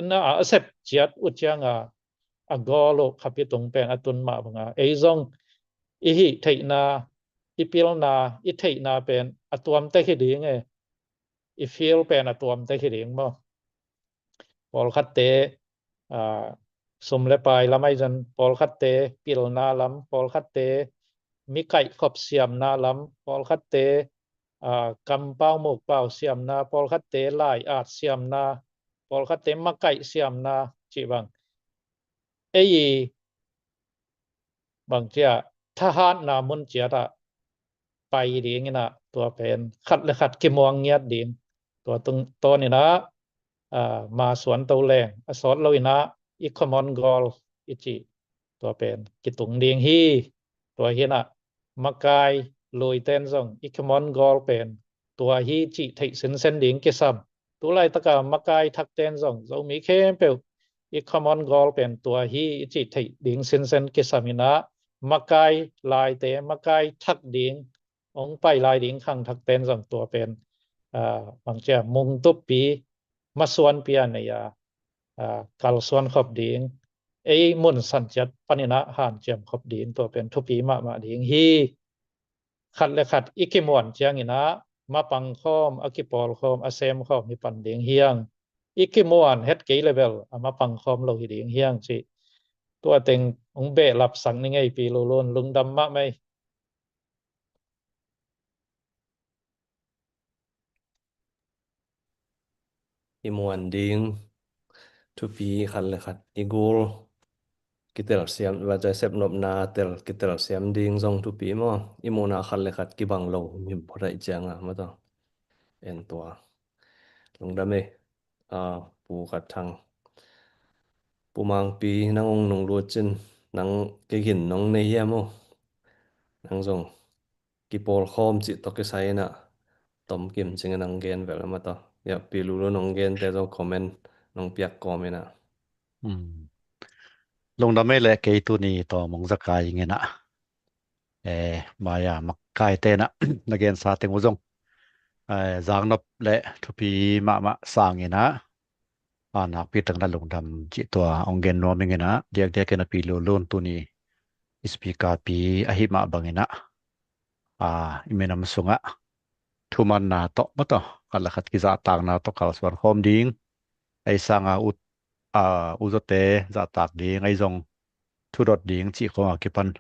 na a sep ciat uh ciang a, a gawl uh khapi tung pen a tun mah bang a, ei zong i hih theihna, i pilna, i theihna pen a tuam tek hi ding e. I field pen a tuam tek hi ding maw. Pawlkhatte, aa, sum le pai lam ahi zong, pawlkhatte pilna lam, pawlkhatte mi kaihkhop siamna lam, pawlkhatte, aa, kampau mukpau siamna, pawlkhatte lai-at siamna, pawlkhatte makaih siamna cih bang. Ei i bang cia thahatna mun ciat ah pai ding inah, tua pen khat le khat kimuang ngiat ding, tua tungtawn inah, aa, ma suanto leng a sawt lo inah i common goal i cih tua pen kitung ding hi. Tua hi inah makai luiten zong i common goal pen tua hi cih theih sinsen ding kisam. Tulaitak a makai thakten zong Zomi khempeuh i common goal pen tua hi i cih theih ding sinsen kisam inah, makai laite, makai thak ding, hong pai lai ding khangthakten zong tua pen, aa, bang cia mungtuppi, masuanpi a nei a, a, kalsuan khop ding, ei mun san ciat panin ah hanciam khop ding, tua pen thupi mahmah ding hi. Khat le khat i kimuan ciangin ah mapang khawm, a kipawl khawm, a sem khawm hi pan ding hiang. I kimuan het kei le bel a mapang khawm lo hi ding hiang ci. Tua teng hong behlap sak ni ngei, Pi Lulun, lungdam mahmah ei. I muan ding thupi, khat le khat i gul kitelsiam, va, tua sep nopna tel kitelsiam ding zong thupi maw? I muhna khat le khat kibang lo himhim phot ahih cianga, maw, tua. En tua. Lungdam ei. A, Pu Khat Thang, Pu Mangpi, nang hong nung lut cin, nang kei gin nong nei hiam maw? Nang zong kipawl khawm cih tawh kisai in ah tom kim cingin nang gen vel a, maw, tua. Ya, Pi Lulun nong gente zong comment nong piak kawm in ah. Hmm. Lungdam ei leh, kei tuni tawm hong za kai ing in ah. Eh, maya makaite in ah, na gensa teng uh zong, eh, zaknop le thupi mahmah sa ing in ah. A, nakpi takin lungdam cih tua hong gen nuam ing in ah, diakdiakin a Pi Lulun tuni speaker pi ahih mah bangin ah, a, i minam sungah thumanna tawh, maw, tua, khat le khat kizahtakna tawh kalsuan khawm ding, ei sanga u, a, u zawte zahtak ding, ei zong thudot ding cih khawng a kipan,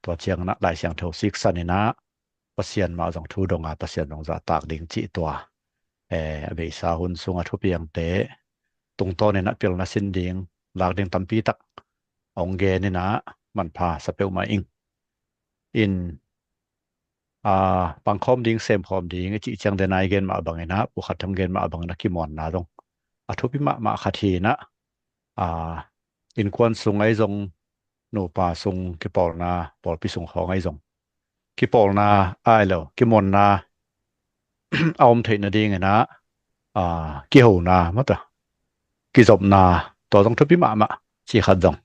tua ciangin ah Lai Siangtho siksan in ah, Pasian mah zong thu dong a, Pasian zong zahtak ding cih tua, eh, a beisa hun sung a thupiangte tungtawn in ah pilna sin ding, lak ding tampi tak hong gen in ah manpha sa peuhmah ing. In, a, pangkhawm ding, semkhawm ding i cih ciang, den a i gen mah bangin ah, Pu Khat Thang gen mah bangin ah, kimuanna zong a thupi mahmah khat hi in ah, a, innkuan sung ahi zong, nupa sung kipawlna, pawlpi sung khawng ahi zong, kipawlna ahi lo, kimuanna a om theih nadingin ah, a, kihona, maw, tua, kizopna, tua zong thupi mahmah cih khat zong,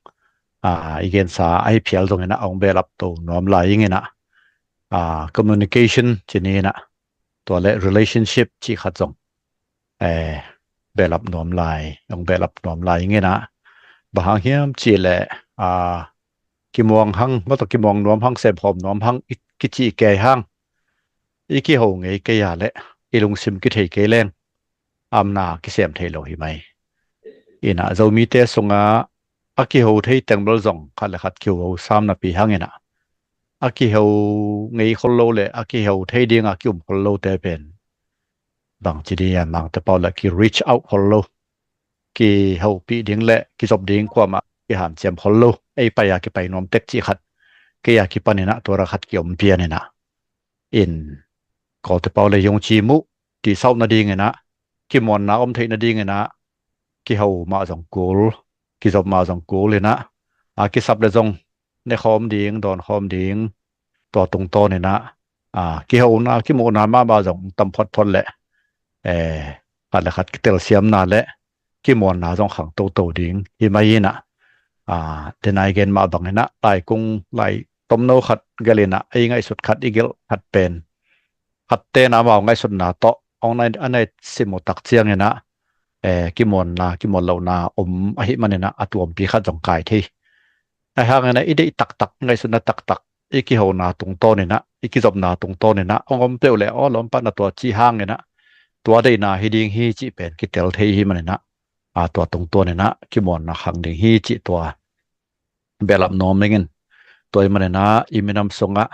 a, i gensa ahi phial zongin ah hong behlap to nuam lai ing in ah, a, communication ci ni in ah, tua le relationship cih khat zong, eh, behlap nuam lai, hong behlap nuam lai ing in ah. Bang hang hiam cih leh, a, kimuang hang, maw, tua, kimuang nuam hang, semkhawm nuam hang i kicih kei hang, i kiho ngei kei a leh i lungsim kithei kei leng, amna kisem thei lo hi mai. In ah Zomite sungah a kiho thei teng bel zong khat le khat kiho sam napi hangin ah, a kiho ngei khol lo le a kiho thei dinga ki-um khol lote pen, bangci ding a, Mangte pau le ki reach out khol lo, kihopih ding le kizop ding kuamah kihanciam khol lo, ei pai a kipai nuam tek cih khat, kei a kipan in ah tua ra khat ki-om pian in ah. In, Kawlte pau le yungci muh, ti sauh nadingin ah, kimuanna om theih nadingin ah, kiho mah zong kul, kizop mah zong kul in ah, a, kisap le zong nekhawm ding, dawnkhawm ding, tua tungtawn in ah, a, kihona, kimuhna mahmah zong tam photphot leh, eh, khat le khat kitelsiamna le kimuanna zong khang toto ding hi mai in ah, a, den a i gen mah bangin ah, laikung, lai tomno khat gelh in ah, ei ngaihsut khat i gelh khat pen, khatte in ah amau ngaihsutna tawh hong nai, a nai sim uh tak ciangin ah, eh, kimuanna, kimuan lohna om ahih manin ah a tuampi khat zong kai thei. Ahi hangin ah i deih taktak, ngaihsutna taktak, i kihona tungtawn in ah, i kizopna tungtawn in ah hong om peuh leh, aw, lawmpa, na tua ci hangin ah tua deihna hi ding hi cih pen kitel thei hi manin ah, a, tua tungtawn in ah kimuanna khang ding hi cih tua behlap nuam ing in. Tua ahih manin ah i minam sungah,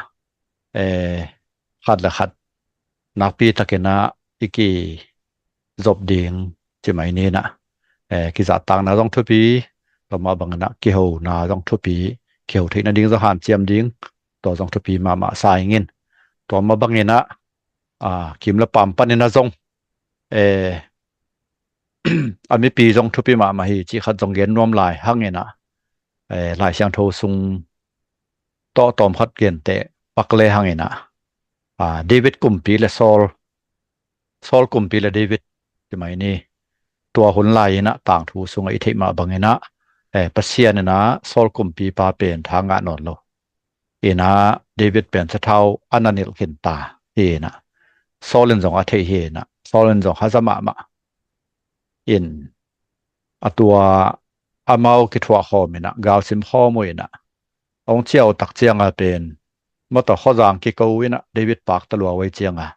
eh, khat le khat nakpi takin ah i kizop ding ci mai ni in ah, eh, kizahtakna zong thupi, tua mah bangin ah kihona zong thupi, kiho theih nading zong hanciam ding, tua zong thupi mahmah sa ing in. Tua mah bangin ah, a, kim le pam panin ah zong, eh, a mipi zong thupi mahmah hi cih khat zong gen nuam lai hangin ah, eh, Lai Siangtho sung tawh tawm khat genteh pak le hangin ah, a, David kumpi le Saul, Saul kumpi le David ci mai ni. Tua hun lai in ah tangthu sungah i theih mah bangin ah, eh, Pasian in ah Saul kumpipa pen tha ngah nawn lo. In ah David pen sathau a na nilh khin ta hi in ah, Saul in zong a theih hi in ah, Saul in zong haza mahmah. in, a tua amau kithuah khawm inah, galsim khawm uh inah, hong ciah uh tak cianga pen, mawtaw, khuazang kiko uh inah, David pakta lua uh ei cianga,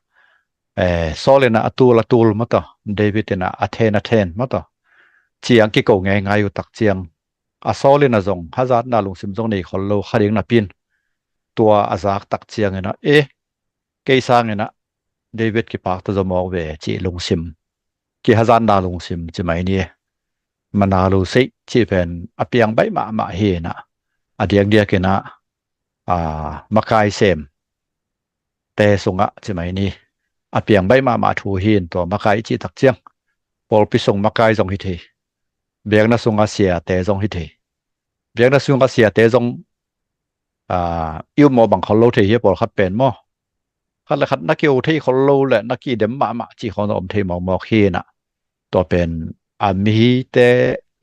eh, Saul inah a tul a tul, mawtaw, David inah a then a then, mawtaw, ciang kiko ngeingai uh tak ciang, a Saul inah zong hazatna lungsim zong nei khol lo kha ding napi in, tua a zak tak ciang inah, eh, kei sang inah David kipakta zaw mawk ve cih lungsim, kihazatna lungsim ci mai ni. Mana lo sei cih pen a piang baih mahmah hi inah, a diakdiak inah, a, makai sem te sungah ci mai ni. A piang baih mahmah thu hi in, tua makai i cih tak ciang, pawlpi sung makai zong hi thei, biakna sunga siate zong hi thei. Biakna sunga siate zong, a, i um mawh bang khol lo thei hi, pawlkhat pen maw, khat le khat na ki-o thei khol lo le na kidem mahmah cih khawng zong om thei mawkmawk hi inah, tua pen a mite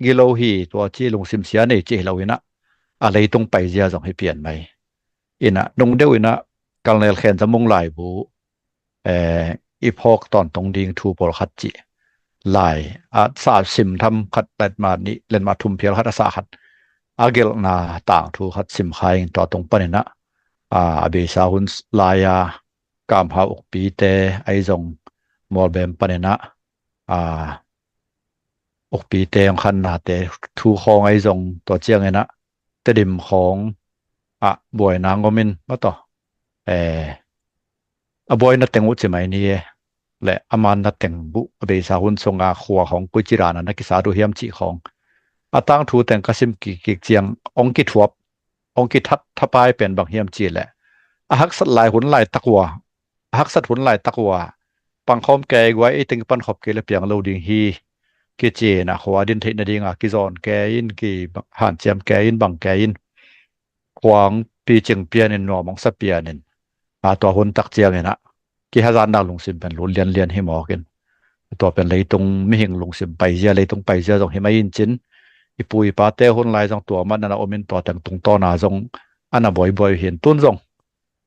gilo hi, tua ci lungsim sia nei cih hi lo inah, a leitung paizia zong hi pian mai. Inah nung deuh inah Colonel Khen Za Mung laibu, eh, i phawk tawntung ding thu pawlkhat cih lai a sa sim tham khat, letmat nih, letmat thum phial khat a sa khat, a gelhna tangthu khat sim kha ing, tua tung pan inah, a, a beisa hun lai-a Kamhau ukpite ahi zong, Mualbem pan inah, a, ukpite hong khannate thu khawng ahi zong, tua ciang inah Tedim khawng ah buaina ngom in, mawtaw, eh, a buaina teng uh ci mai ni e, le a manna teng buh, a beisa hun sunga khua khawng koi ci dan a na kisat uh hiam cih khawng, a tangthu teng ka sim kikkik ciang, hong kithuap, hong kithat thapai pen bang hiam cih leh, a haksat lai hun laitak uh a, a haksat hun laitak uh a, pangkhawm kei guai, ei teng kipan khop kei le piang lo ding hi kici inah, khua din theih nadinga kizawn kei in, kihanciam kei in, bang kei in, khua hong picing pian in, nuam hong sa pian in, a, tua hun tak ciang inah kihazatna lungsim pen lut lianlian hi mawk in, tua pen leitung mihing lungsim paizia, leitung paizia zong hi mai in cin, i pu i pate hun lai zong tua man a na om in, tua teng tungtawna zong a na buaibuai uh hi in, tun zong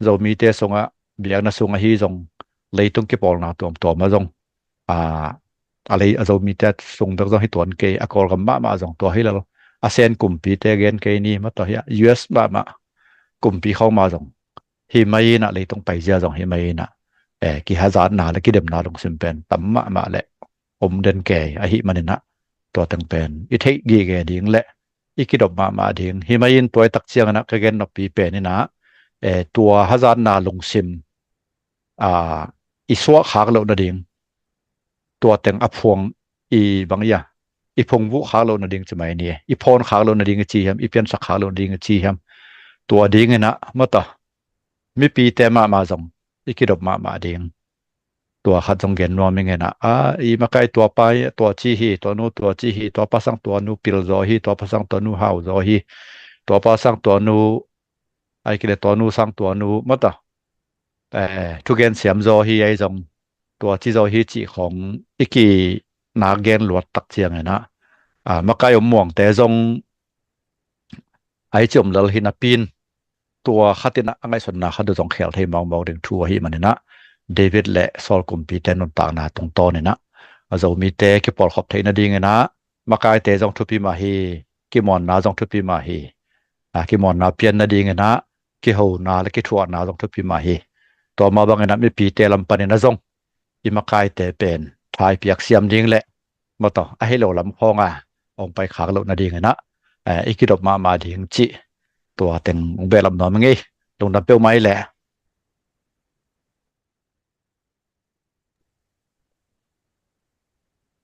Zomite sungah, biakna sung ahi zong, leitung kipawlna tuamtuam ah zong, a, a lei, a Zomite sung bek zong hi tuan kei, a Kawlgam mahmah zong tua hi lo, a Sen kumpite gen kei ni, mawtaw, hi a U S mahmah kumpi khawng mah zong hi mai inah, leitung paizia zong hi mai inah, eh, kihazatna le kidemna lungsim pen tam mahmah le om den kei ahih man inah, tua teng pen i theih gige ding le i kidop mahmah ding hi mai in, tua i tak ciang inah ka gen noppi pen inah, eh, tua hazatna lungsim, a, i suah khak loh nading, tua teng a phuang i bang ia, i phungvuh khak loh nading ci mai ni, i phawn khak loh nading i ci hiam, i piansak khak loh nading i ci hiam, tua ding inah, mawtaw, mipite mahmah zong i kidop mahmah ding. Tua khat zong gen nuam ing inah, a, i makai tua pa, tua ci hi, tua nu tua ci hi, tua pa sang tua nu pil zaw hi, tua pa sang tua nu hau zaw hi, tua pa sang tua nu, ai kile tua nu sang tua nu, mawtaw, eh, thugen siam zaw hi ahi zong, tua ci zaw hi cih khawng i kinak gen luat tak ciang inah, a, makai om muangte zong ahi ci om lel hi napi in, tua khat inah a ngaihsutna khat uh zong khel thei mawkmawk ding thu ahih man inah, David le Saul kumpite nuntakna tungtawn inah, a, Zomite kipawlkhop theih nading inah makaite zong thupi mah hi, kimuanna zong thupi mah hi, a, kimuanna pian nading inah kihona le kithuahna zong thupi mah hi. Tua mah bang inah mipite lam pan inah zong i makaite pen thai piak siam ding le, mawtaw, ahi lo lam khawng a hong pai khak loh nading inah, eh, i kidop mahmah ding cih, tua teng hong behlap nuam ing ei. Lungdam peuhmah ei le.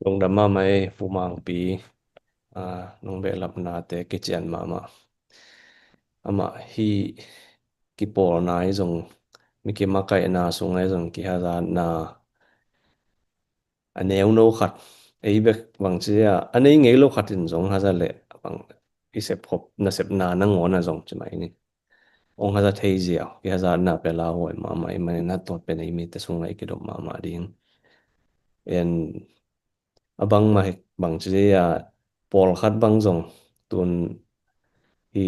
Lungdam mahmah ei, Pu Mangpi, a, nong behlapnate kician mahmah. Amah hi kipawlna ahi zong, mi kimakaihna sung ahi zong, kihazatna a neuno khat, ei bek bang ci a, a nei ngei lo khat in zong haza le, bang i sep khop, nasepna nangawn a zong ci mai ni. Hong haza thei ziau, kihazatna pen lauhuai mahmah ahih man inah, tua pen ei mite sungah i kidop mahmah ding. En, a bangmah hi bang ci a, pawlkhat bang zong tun hi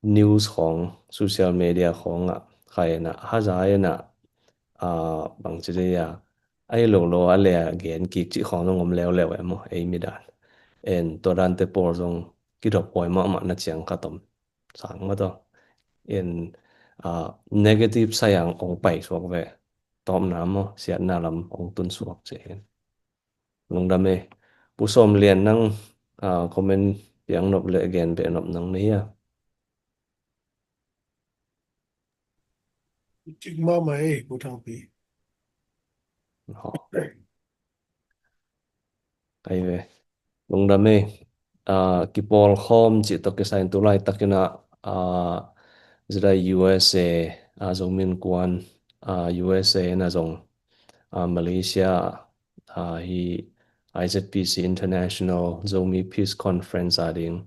news khawng, social media khawng ah khai inah, haza inah, a, bang ci a, Ahi lo lo a le a gen kik cih khawng zong om leuleu e maw, ei mi dan. En tua dante pawl zong kidop huai mahmah na ciang khat om sang maw taw. En, ah, negative side ah ong pai suak ve. Tawpna maw, siatna lam ong tun suak ci hi. Lungdam e. Pu Sawm Lian nang, ah, comment piang nop le gen beh nop nang na hia? Cik mahmah e, Pu Thangpi. Aw. Ai ve. Lungdam e. Ah, kipawlkhawm cih tawh kisai in tu laitakin ah, ah, zidai U S A, ah, Zomi Innkuan, ah, U S A na zong, ah, Malaysia, ah, hi I Z P C International Zomi Peace Conference a ding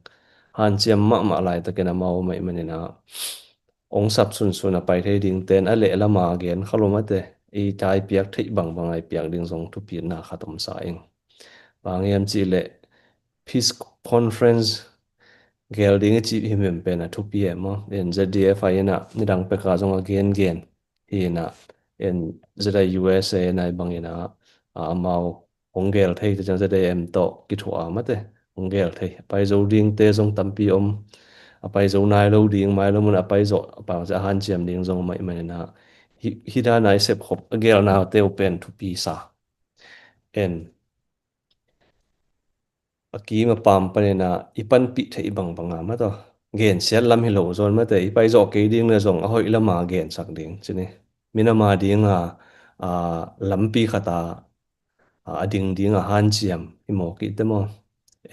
hanciam mahmah laitakin amau mah i manin ah ong sap sunsun a pai thei ding ten a leh lama gen kha lo mate, i tai piak theih bangbang ai piak ding zong thupina khat om sa ing. Bang hiam cih leh Peace Conference gel ding i cih himhim pen a thupi e maw. En Z D F I in ah nidang peka zong a gengen hi in ah, en Z I U S A in ah i bang in ah, a, amau hong gel thei te ciang Z I M tawh kithuah a mate hong gel thei. A pai zo ding te zong tampi om. A pai zo nai lo ding, mai lo mun a pai zawh, a pai a hanciam ding zong mah i manin ah hi, hi dan a i sepkhop a gelna te uh pen thupi sa. En a kim a pam panin ah i panpih theih bangbang a mate, gensiat lam hi lo zawn mate, i pai zawh kei ding le zong a hoih lama gensak ding ci ni. Minam a ding a, a, lampi khat a, a, a ding ding a hanciam hi mawk i te maw.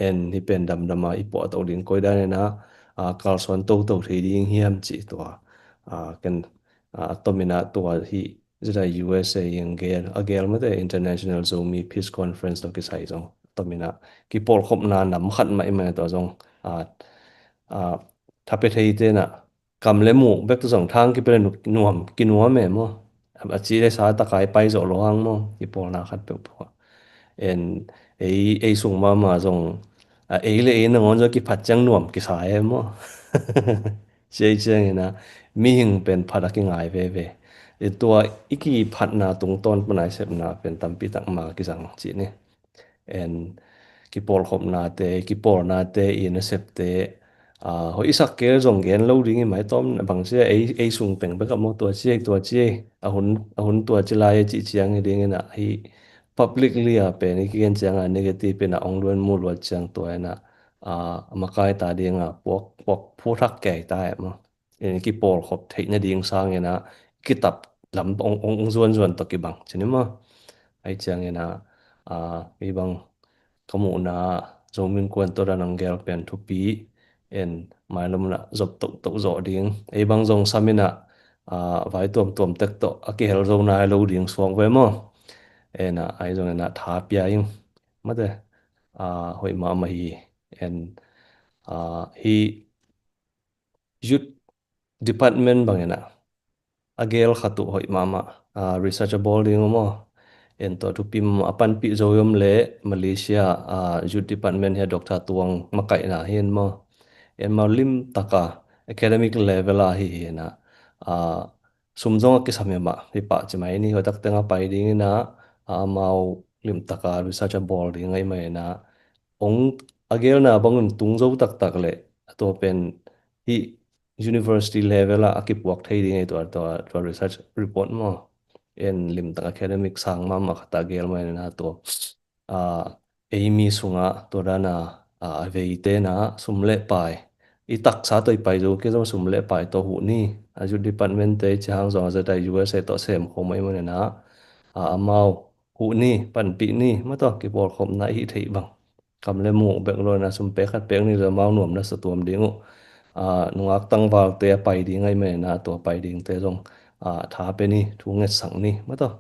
En hi pen damdam a i puah to ding koi dan in ah, a, kalsuan toto thei ding hiam cih tua, a, ken, a, a tom in ah tua hi Z I U S A in gel, a gel mate International Zomi Peace Conference tawh kisai zong a tom in ah kipawlkhopna nam khat mah i manin tua zong, a, a, tha pia thei te in ah kam le muk bek tu zong thang kipia le nu-, nuam, kinuam e maw. A ci le sa takai pai zawh lo hang maw, kipawlna khat peuhpeuh ah. En ei, ei sung mahmah zong, a, ei le ei nangawn zong kiphat ciang nuam kisa e maw. Ci ei ciangin ah mihing pen phat a kingai veve. I tua i kiphatna tungtawn pana i sepna pen tampi tak ma kizang cih ni. En kipawlkhopnate, kipawlnate, i nasepte, a, hoih i sak kei zong gen lo ding i maitawm bang sia ei, ei sung peng bek a maw tua ci ei, tua ci ei, a hun, a hun tua ci lai ei cih ciang i ding in ah hi publicly a pen i kigen ciang a negative in ah ong luan mu luat ciang tua in ah, a, a makai ta ding a puak, puak phu thak kei ta e maw. En kipawlkhop theih nading sangin ah kitap lam ong, ong, ong zuanzuan tawh kibang ci ni maw. Ai ciangin ah, a, ei bang ka muhna Zomi Innkuan tawh dan ong gel pen thupi. En mailam na zop tohtoh zawh ding. Ei bang zong sam in ah, a, vai tuamtuam tek tawh a kihel zo nai lo ding suak ve maw. En ah, ai zong in ah tha pia ing. Mate, a, hoih mahmah hi. En, a, hi Youth Department bangin ah a gel khat uh hoih mahmah, a, research a bawl ding uh maw. En tua thupi mahmah a panpih zo i om le Malaysia, a, Youth Department hi a Doctor Tuang makaihna hi en maw. En maw lim taka academic level a hi hi en ah, a, sum zong a kisam hi mah hi pah ci mai ni, hoih tak teng a pai ding in ah, a, amau lim taka research a bawl ding ahi mai in ah ong a gelna bangin tung zo taktak le a tua pen hi university level ah a kipuak thei ding ei tua, tua, tua research report maw. En limtak academic sang mahmah khat a gel mai na tua, a, ei mi sungah tua dana, a, a veite na sum le pai i taksa tawh i pai zo kei zong sum le pai tawh huh ni. A youth department te ci hang zong a zata U S A tawh sem khawm ahi manina, a, amau huh ni, panpih ni, mataw kipawlkhopna i hih theih bang. Kam le muk bek lo na sum pek khat pek ni lo amau nuam na sa tuam ding uh. A, nungak tangvalte a pai ding ahi manina tua pai dingte zong, a, tha pe ni, thu ngetsak ni, mataw.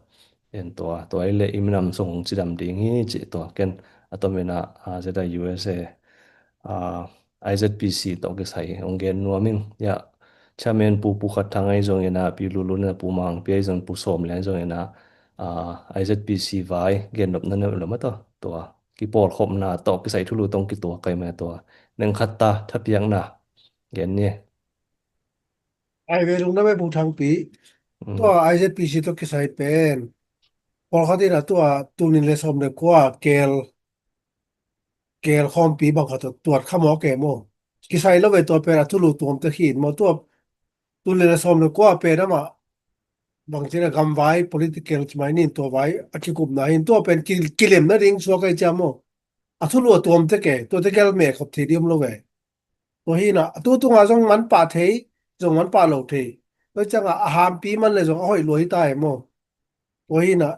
En tua, tua i le i minam sung hong cidam ding hi cih tua ken a tomin a, a, zeta U S A, a, I Z P C tawh kisai hong gen nuam ing. Ya, chairman pu, pu Khat Thang ahi zongin a, pi Lulun a, pu Mang Pi ahi zong, pu Sawm Lian ahi zongin a, a, I Z P C vai gen nopna nem lo mataw. Tua kipawlkhopna tawh kisai thulu tong kituak kai mai tua neng khat ta thapiakna gen ni. Ai ve lungdam e pu Thangpi. Mm. Tua I Z P C tawh kisai pen pawlkhat in a tua tul nih le sawm le kua keel, keel khawmpi bang khat tuat kha mawk e maw. Kisai lo ve, tua pen a thulu tuamte hi in maw. Tua tul nih le sawm le kua pen amah bang ci a gamvai political ci mai ni, tua vai a kikupna hi in, tua pen ki, kilem nading suak ahi ciang maw. A thulu a tuamte ke, tuate gel me khop thei ding om lo ve. Tua hi in a, a tu tunga zong man pah thei, zong man pah lo thei. Tua ciang a, a hampi man le zong a hoih lua hi ta e maw. Tua hi in a,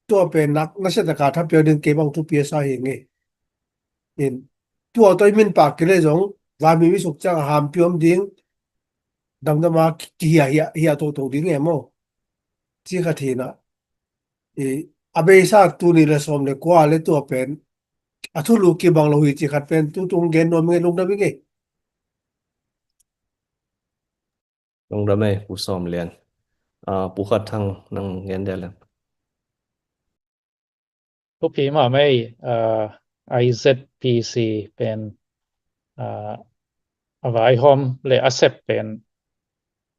tua pen nak, nasia taka tha piak ding kei bang thupi a sa hi ngei. In, tua tua i min pah kei le zong, vai mi mi suk ciang a hampi om ding, damdam a ki, kihia, hia, hia toto ding e maw. Ci khat hi in a, i, a beisa tul nih le sawm le kua le tua pen, a thulu kibang lo hi ci khat pen, tu tung gen nuam i ngei, lungdam i ngei. Lungdam ei, Pu Sawm Lian. Ah, Pu Khat Thang nang gen dia leng. Thupi mahmah ei, ah, I Z P C pen, ah, a vaihawm le a sep pen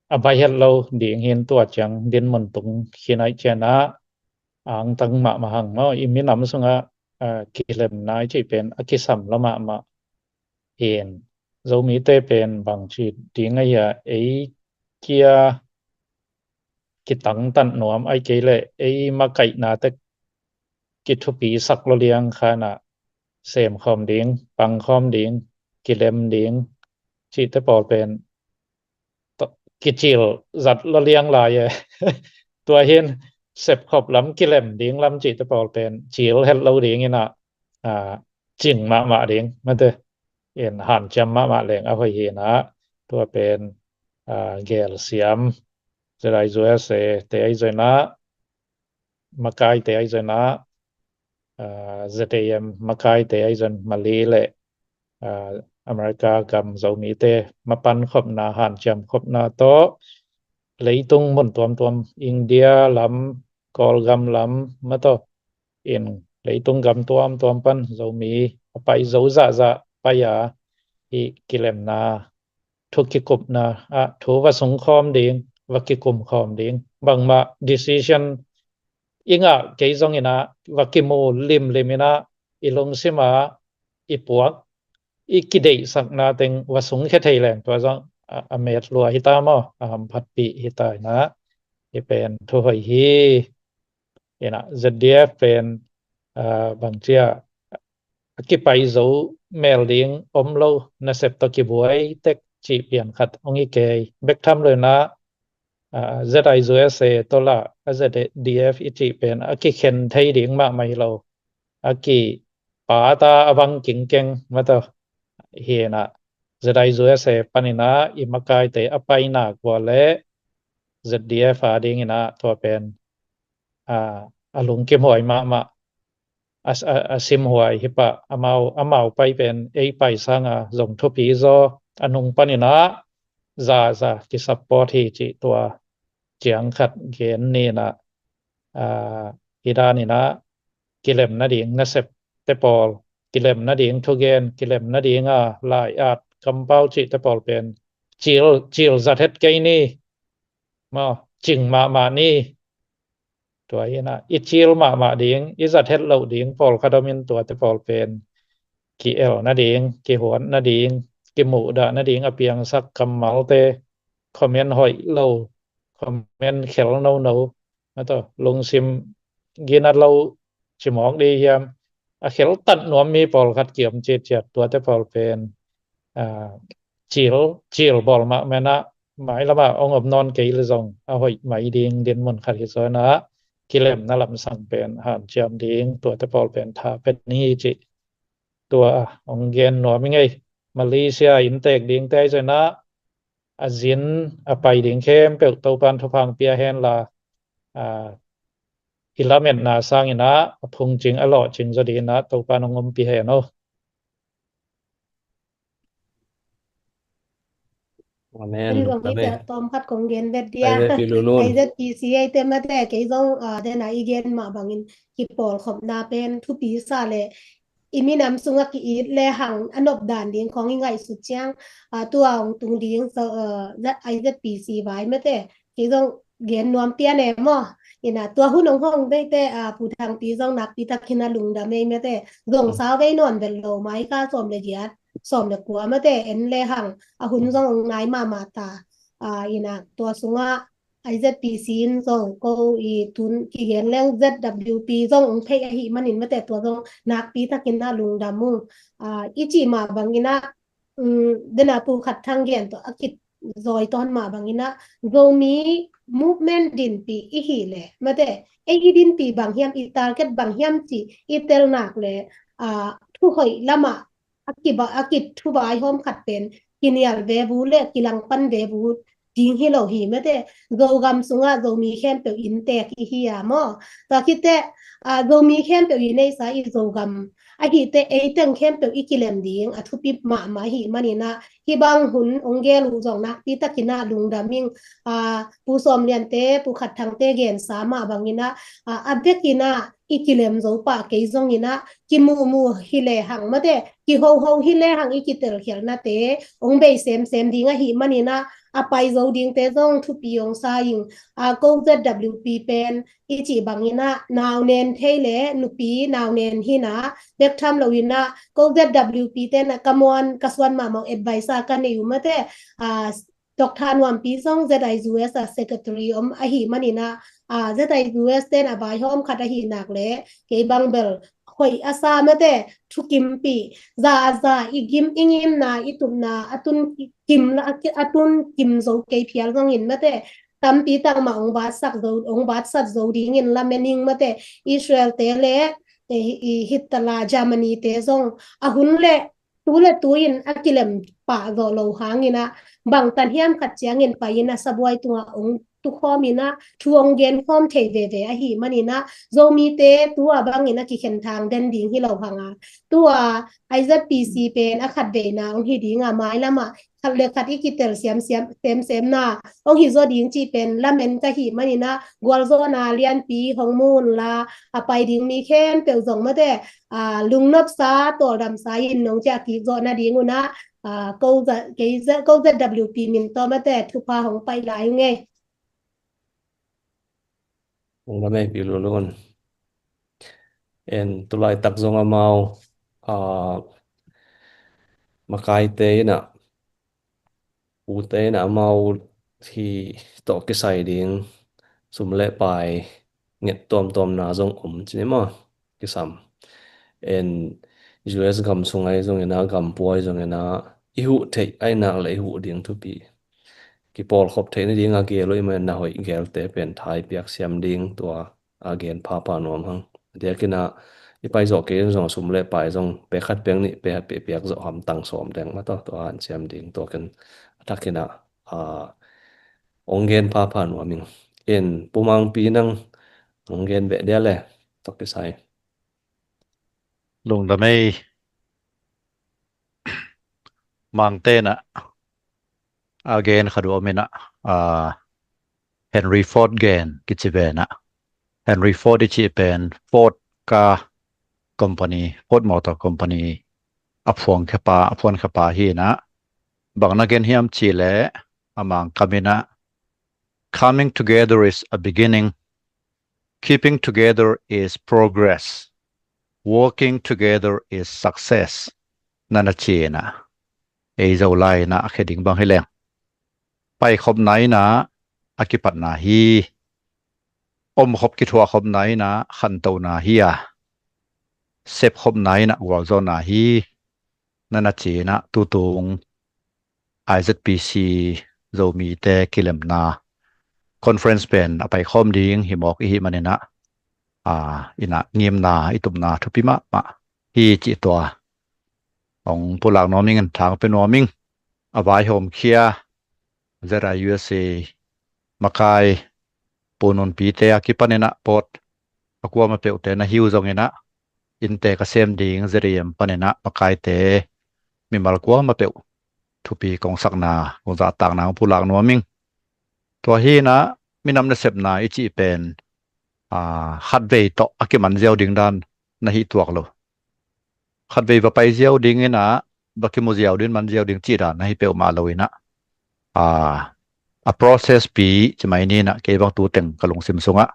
a bai het lo ding hi in, tua ciang dinmun tung khin ahih ciang a angtang mahmah hang maw. I minam sungah, ah, kilemna i cih pen a kisam lo mahmah hi in, Zomite pen bangci ding a hia, ei kia kitangtan nuam ahih kei leh ei makaihna tek kithupisak lo liang khan a sem khawm ding, pang khawm ding, kilem ding cihte pawl pen to-, kicil zat lo liang lai e. Tua hi in sepkhop lam, kilem ding lam cihte pawl pen cil het lo ding in a, a, cing mahmah ding, mate, in hanciam mahmah leng a hoih hi in a, tua pen, a, gelsiam Z I U S A te ahi zong in a, makaite ahi zong in a, ah, Z A M makaite ahi zong in Malay le, ah, America gam Zomite mapan khopna, hanciam khopna tawh leitung mun tuamtuam, India lam, Kawlgam lam, mataw, in leitung gam tuamtuam pan Zomi a pai zo zahzah pai a, i kilemna thu kikupna ah thu va sung khawm ding, va kikum khawm ding. Bangmah decision i ngah kei zong in a, va kimu limlim in a, i lungsim a i puak, i kideihsakna teng va sungkhia thei leng, tua zong a, a met lua hi ta maw, a hamphatpih hi ta in a, hi pen thu hoih hi. In a, Z D F pen, ah, bangci a, a kipai zo mel ding om lo, nasep tawh kibuai tek cih pian khat hong hi kei. Bek tham lo in a, ah, Z I U S A tawh lah a Z D F i cih pen a kikhen thei ding mahmah hi lo. A kipat a, a vang kingkeng, mataw, hi in a, Z I U S A pan in a i makaite a pai nak ua leh Z D F a ding in a, tua pen, ah, a lungkimhuai mahmah, a, a, a simhuai hi pah. Amau, amau pai pen ei pai sang a zong thupi zaw, a nung pan in a za, za kisupport hi cih tua ciang khat gen ni in a, ah, hi dan in a, kilem nading nasepte pawl, kilem nading thugen, kilem nading a lai-at kampau cihte pawl pen cil, cil zat het kei ni, maw, cing mahmah ni. Tua hi in a, i cil mahmah ding, i zat het loh ding pawlkhat om in, tuate pawl pen ki-el nading, kihuat nading, kimuhdah nading a piangsak kammalte, comment hoih lo, comment khel nono, mataw, lungsim ginat lo ci mawk ding hiam, a kheltat nuam mi pawlkhat kiom citciat, tuate pawl pen, ah, cil, cil bawl mahmah in a, mailam ah hong om nawn kei leh zong a hoih mai ding dinmun khat hi zaw in a, kilemna lamsang pen hanciam ding, tuate pawl pen tha pia ni cih tua hong gen nuam i ngei. Malaysia inntek dingte ahi zong in a, a zin a pai ding khempeuh Topa'n thupha hong pia hen la, ah, i lametna sang in a, a phungcing a lawhcing zaw ding in a Topa'n hong ompih hen aw. Amen. Ken zong hih tawm khat kong gen vet dia. I Z P C ei te mate, kei zong, ah, den a i gen mah bangin kipawlkhopna pen thupi sa leh i minam sungah ki-it lehang a nopdan ding khawng i ngaihsut ciang, ah, tua hong tung ding, so, ah, I Z P C vai mate, kei zong gen nuam pian e maw. Ina tua hun hong hong deite, a, Pu Thangpi zong nakpi takin a lungdam ei mate. Zong sau vei nuam bel lo mai ka sawm le giat, sawm le kua mate en le hang. A hun zong hong nai mahmah ta. A, ina tua sungah I Z P C in zong ko i tun kigen leng Z W P zong hong theih ahih manin mate tua zong nakpi takin a lungdam ung. A, i cih mah bangin a, um, dena Pu Khat Thang gen tawh a kit zawi tawn mah bangin a, Zomi movement dinpi i hih leh mate, ei i dinpi bang hiam, i target bang hiam cih i tel nak leh, a, thu hoih lamah a kiba, a kit thu vaihawm khat pen kinial ve vut le kilangpan ve vut ding hi lo hi mate. Zogam sungah Zomi khempeuh inntek i hi a maw. Tua khit teh, a, Zomi khempeuh i neihsa i Zogam ahih teh eiteng khempeuh i kilem ding a thupi mahmah ahih manin a, hih bang hun hong gel uh zong nakpi takin a lungdam ing. A, Pu Sawm Lian te, Pu Khat Thang te gensa mah bangin a, a, a vekin a i kilem zo pah kei zongin a, kimuhmuh hi le hang mate, kihoho hi le hang i kitelkhialhnate hong bei semsem ding ahih manin a, a pai zo dingte zong thupi hong sa ing. A, ko Z W P pen i cih bangin a, nau nen thei le nupi nau nen hi na, bek tham loin a, ko Z W P ten a ka muan ka suan mahmah advice a ka nei uh mate, a, Doctor Nuampi zong Z I U S a secretary om ahih manin a, a, Z I U S ten a vaihawm khat ahih nak leh kei bang bel hoih a sa mate, thukimpih, za a za, i gim i ngimna, i tupna a tun kim la, a tun kim zo kei phial zongin mate, tampi tak mah hong vatsak zo, hong vatsat zo dingin lamen ing mate. Israel te le, e, i Hitler, Germany te zong a hun le tu le tu in a kilem pah zawh lo hangin a, bangtan hiam khat ciangin pai in a sabuai tungah hong tukhawm in a, thu hong genkhawm thei veve ahih manin a, Zomite tu a bangin a kikhen thang den ding hi lo hang a, tu a I Z P C pen a khatveina hong hi ding a, mailam ah khat le khat i kitel siam siam, sem sem na hong hi zaw ding cih pen lamen ka hih manin a, gualzawhna lianpi hong mu un la, a pai ding mi khempeuh zong mate, a, lungnopsa, tawldamsa in nong ciah kik zawh nading un a, a, ko Z-, kei Z-, ko Z W P min tawh mate thupha hong pai lai ung ei. Hong la mei pi lulun. En tulaitak zong amau, a, makaite in a, ute in a amau hi tawh kisai ding sum le pai nget tuamtuamna zong om ci ni maw, kisam. En U S gam sung ahi zongin a, gam pua ahi zongin a, i huh theih ahi nak le i huh ding thupi. Kipawlkhop theih nading a gel uh i man na hoih gelte pen thai piak siam ding tua a gen phapha nuam hang. Diakin a i pai zawh kei zong sum le pai zong pek khat pek nih pek khat pek piak zawh hamtang sawm deng mah tawh tua han siam ding tua ken a thakin a, a, hong gen phapha nuam ing. In Pu Mangpi nang hong gen beh dia le tawh kisai. Lungdam ei. Mangte in a, a gen khat uh om in a, a, Henry Ford gen kici ve in a. Henry Ford i cih pen Ford car company, Ford Motor Company a phuang khepa, a phuan khepa hi in a. Bang na gen hiam cih leh a Mangkam in a, "Coming together is a beginning, keeping together is progress, working together is success," na na ci in a. Ei Zolai in a a khia ding bang hi leng, paikhopna in a a kipatna hi. Omkhop kithuahkhopna in a khantona hi a, sepkhopna in a gualzawhna hi, na na ci in a. Tutung I Z P C Zomite kilemna conference pen a paikhawm ding hi mawk i hih manin a, a, in a ngimna i tupna thupi mahmah hi cih tua hong pulak nuam ing, in thang pe nuam ing. A vaihawmkhia Z I U S A makai Pu Nunpite a kipan in a pawt a kuamah peuhte na hi uh zongin a, innte ka sem ding Z I M pan in a makaite mimal kuamah peuh thupi kong sakna, kong zahtakna hong pulak nuam ing. Tua hi in a minam nasepna i cih pen, a, khatvei tawh a kiman ziau ding dan na hi tuak lo. Khatvei va pai ziau ding in a, va kimu ziau ding, man ziau ding cih dan na hi peuhmah lo in a, a, a process pi ci mai ni in ah, kei bang tu teng ka lungsim sungah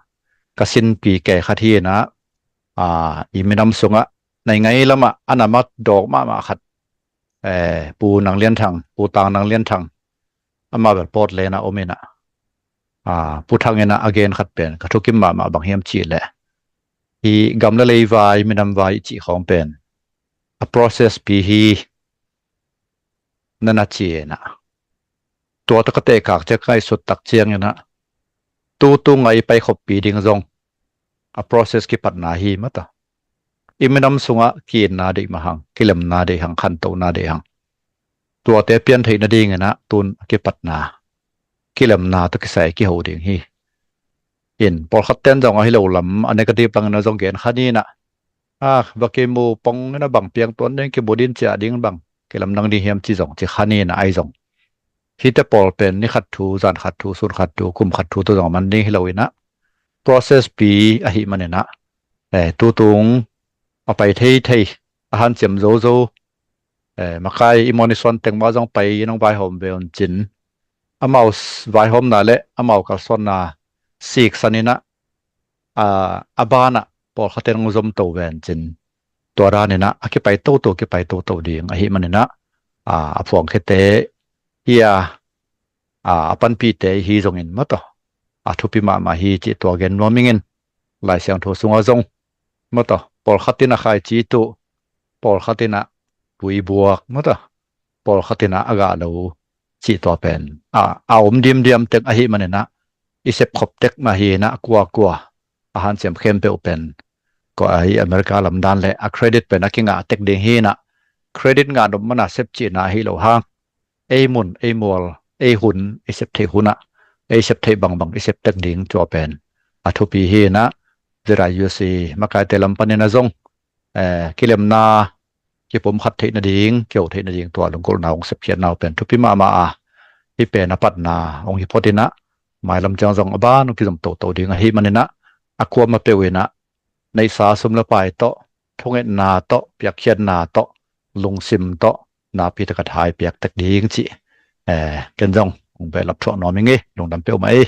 ka sinpi kei khat hi in ah, a, i minam sungah nai ngai lamah a na mat dawk mahmah khat, eh, Pu Nang Lian Thang, Pu Tang Nang Lian Thang, amah bel Portland ah om in ah, a, Pu Thang in ah a gen khat pen ka thukim mahmah, bang hiam cih leh, hi gam le lei vai, minam vai i cih khawng pen a process pi hi, na na ci in ah, tua tawh ka tehkak ciang, ka ngaihsut tak ciangin ah, tu tung a i pai khoppi ding zong a process kipatna hi mah tawh. I minam sungah ki-itna deih mah hang, kilemna deih hang, khantohna deih hang, tuate pian theih nadingin ah tun a kipatna, kilemna tawh kisai kiho ding hi. In pawlkhat ten zong ahi lo lam, a negative bangin a zong gen kha ni in ah, a, va kimu pong in ah bang piang tuan ding, kimu din ciah ding bang kilam nang ding hiam ci zong ci kha ni in ah, ahi zong hihte pawl pen ni khat thu, zan khat thu, sun khat thu, kum khat thu tawh zong a man ding hi lo in ah, process pi ahih manin ah, eh, tu tung a pai thei thei, a hanciam zo zo, eh, makai i monison teng mah zong pai in hong vaihawm ve un cin, amau s-, vaihawmna le amau kalsuanna siksan in ah, a, a banah pawlkhat in hong zom to ve un cin, tua dan in ah a kipai toto, kipai toto ding ahih manin ah, a, a phuang khete hi a, a, a panpihte hi zongin mah tawh, a thupi mahmah hi cih tua gen nuam ing in, Lai Siangtho sungah zong mah tawh, pawlkhat in a khaici tuh, pawlkhat in a puibuak mah tawh, pawlkhat in a gah lo cih tua pen a, a om diamdiam tek ahih manin ah, i sepkhop tek mah hi in ah, kuakua a hanciam khempeuh pen, ko, ahi America lam dan le a credit pen a kingah tek ding hi in ah, credit ngah nop man a sep cihna ahi lo hang, ei mun, ei mual, ei hun, ei sep theih hun ah, ei sep theih bangbang i sep tek ding, tua pen a thupi hi in ah, ZIUC makaite lam panin a zong, eh, kilemna, kipumkhat theih nading, kiho theih nading, tua lunggulhna hong sepkhiatna uh pen thupi mahmah a, hih pen a patna hong hi phot in ah, mailam ciang zong a ban hong kizom toto ding ahih manin ah, a kuamah peuh in ah neihsa sum le pai tawh, thungetna tawh, piakkhiatna tawh, lungsim tawh, napi tak a thai piak tek ding cih, eh, ken zong hong behlap thuah nuam ing ei, lungdam peuhmah ei.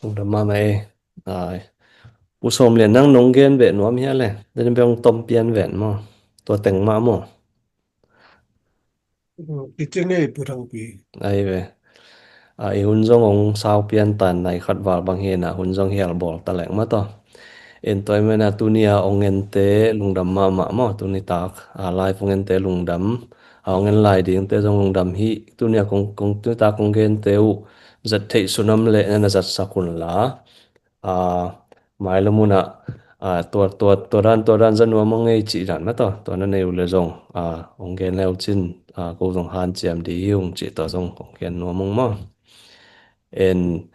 Lungdam mahmah ei. Ai. Pu Sawm Lian, nang nong gen beh nuam hia le? Den beh hong tom pian ven maw? Tua teng mah maw? Kicing ei, Pu Thangpi. Ai ve. A, i hun zong hong sau pian tan, nai khat val bang hi in ah, hun zong hial bawl ta leng mah tawh. En toi mena tuni a hong ente lungdam mahmah maw, tuni tak a live hong ente lungdam, a hong en lai dingte zong lungdam hi. Tuni a kong, kong, tuni tak kong gente uh zat theih sun om leh na na zatsak un la. A, mailam hun ah, a, tua, tua, tua dan, tua dan za nuam a ngei cih dan mah tawh, tua na nei uh leh zong, a, hong gen le uh cin, a, ko zong hanciam ding hi ung cih tua zong hong gen nuam ung maw. En,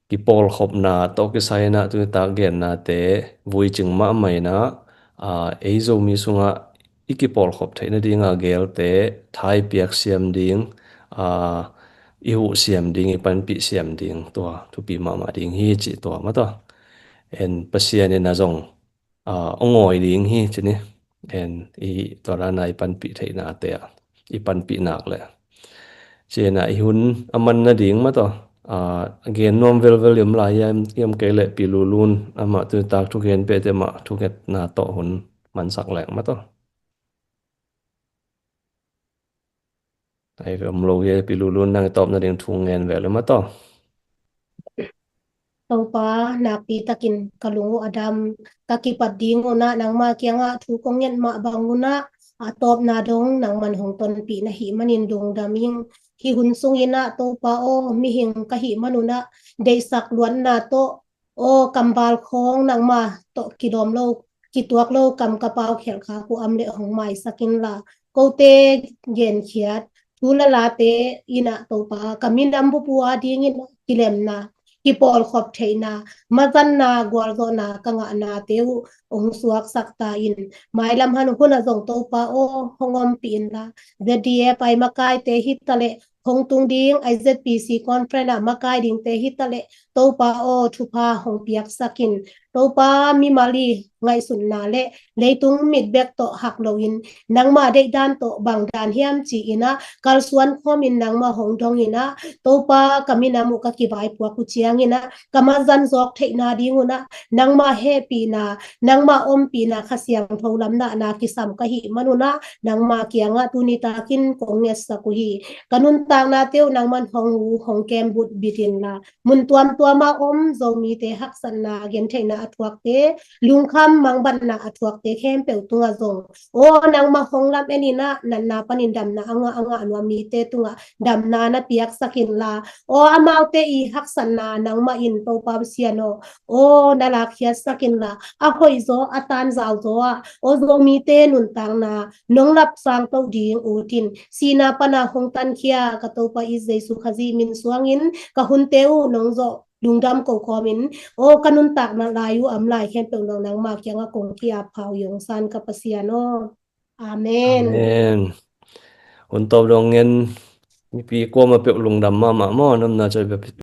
kipawlkhopna tawh kisai in ah tuni tak gennate vui cing mahmah in ah, a, ei Zomi sungah i kipawlkhop theih nading a gelte thai piak siam ding, a, i huh siam ding, i panpih siam ding, tua thupi mahmah ding hi cih tua mah tawh. En, Pasian in a zong, a, hong awi ding hi ci ni. En, i tua dan a i panpih theihnate ah i panpih nak leh. Ci in ah i hun a man nading mah tawh, a, gen nuam velvel i om lai hiam, hiam kei leh Pi Lulun, amah tuni tak thugen pehte mah thungetna tawh hun mansak leng mah tawh. Ai ve, om lo hi, Pi Lulun, nang i tawpna ding thu ngen ve le mah tawh. Topa, nakpi takin ka lung uh a dam, ka kipat ding un ah nangma kiangah thu kong nget mah bang un ah, a tawpna dong nangman hong tonpih na hih manin lungdam ing. Hih hun sungin ah Topa aw, mihing ka hih man un ah deihsak luatna tawh, aw, kamval khawng nangma tawh kilawm lo, kituak lo kam ka pau khialh khak uh om leh hong maisak inla, kote genkhiat thu le late in ah Topa, ka minam bup uh adingin kilemna, kipawlkhop theihna, mazanna, gualzawhna ka ngahnate uh hong suaksak ta in. Mailam han hun ah zong Topa aw, hong ompih inla, ZDF a i makaite hi ta leh hong tung ding I Z P C conference ah makai dingte hi ta leh Topa aw, thupha hong piaksak in. Topa, mimal i ngaihsutna le leitung mit bek tawh hak loin nangma deihdan tawh bang dan hiam ci-in ah kalsuan khawmin nangma hong dong in ah, Topa, ka minam uh ka kivaipuak uh ciangin ah ka mazan zawk theihna ding un ah nangma hehpihna, nangma ompihna, Kha Siangtho lamdahna kisam ka hih man un ah nangma kiangah tuni takin kong ngetsak uh hi. Ka nuntaknate uh nangman hong hu, hong kembut bit inla, mun tuamtuama om Zomite haksatna, gentheihna a thuakte, lungkham mangbatna a thuakte khempeuh tungah zong, aw, nangma hong lamen in ah natna panin damna a ngah a ngah nuam mite tungah damna na piaksak inla, aw, amaute i haksatna nangmah in, Topa Pasian aw, aw, na lakkhiatsak inla, a hoihzaw, a tanzauzaw ah, aw, Zomite nuntakna nong lapsang to ding ut in, sihna pana hong tankhia ka Topa i Jesu Khazih min suangin ka hunte uh nong zawh lungdam ko kawmin, aw, ka nuntakna lai uh a om lai khempeuh nong nangma kiangah kong ki-ap pha uh hi, hong san ka Pasian aw. Amen. Amen. Hun tawp dong ngen, mipi kuama peuh lungdam mahmah maw, namna cawh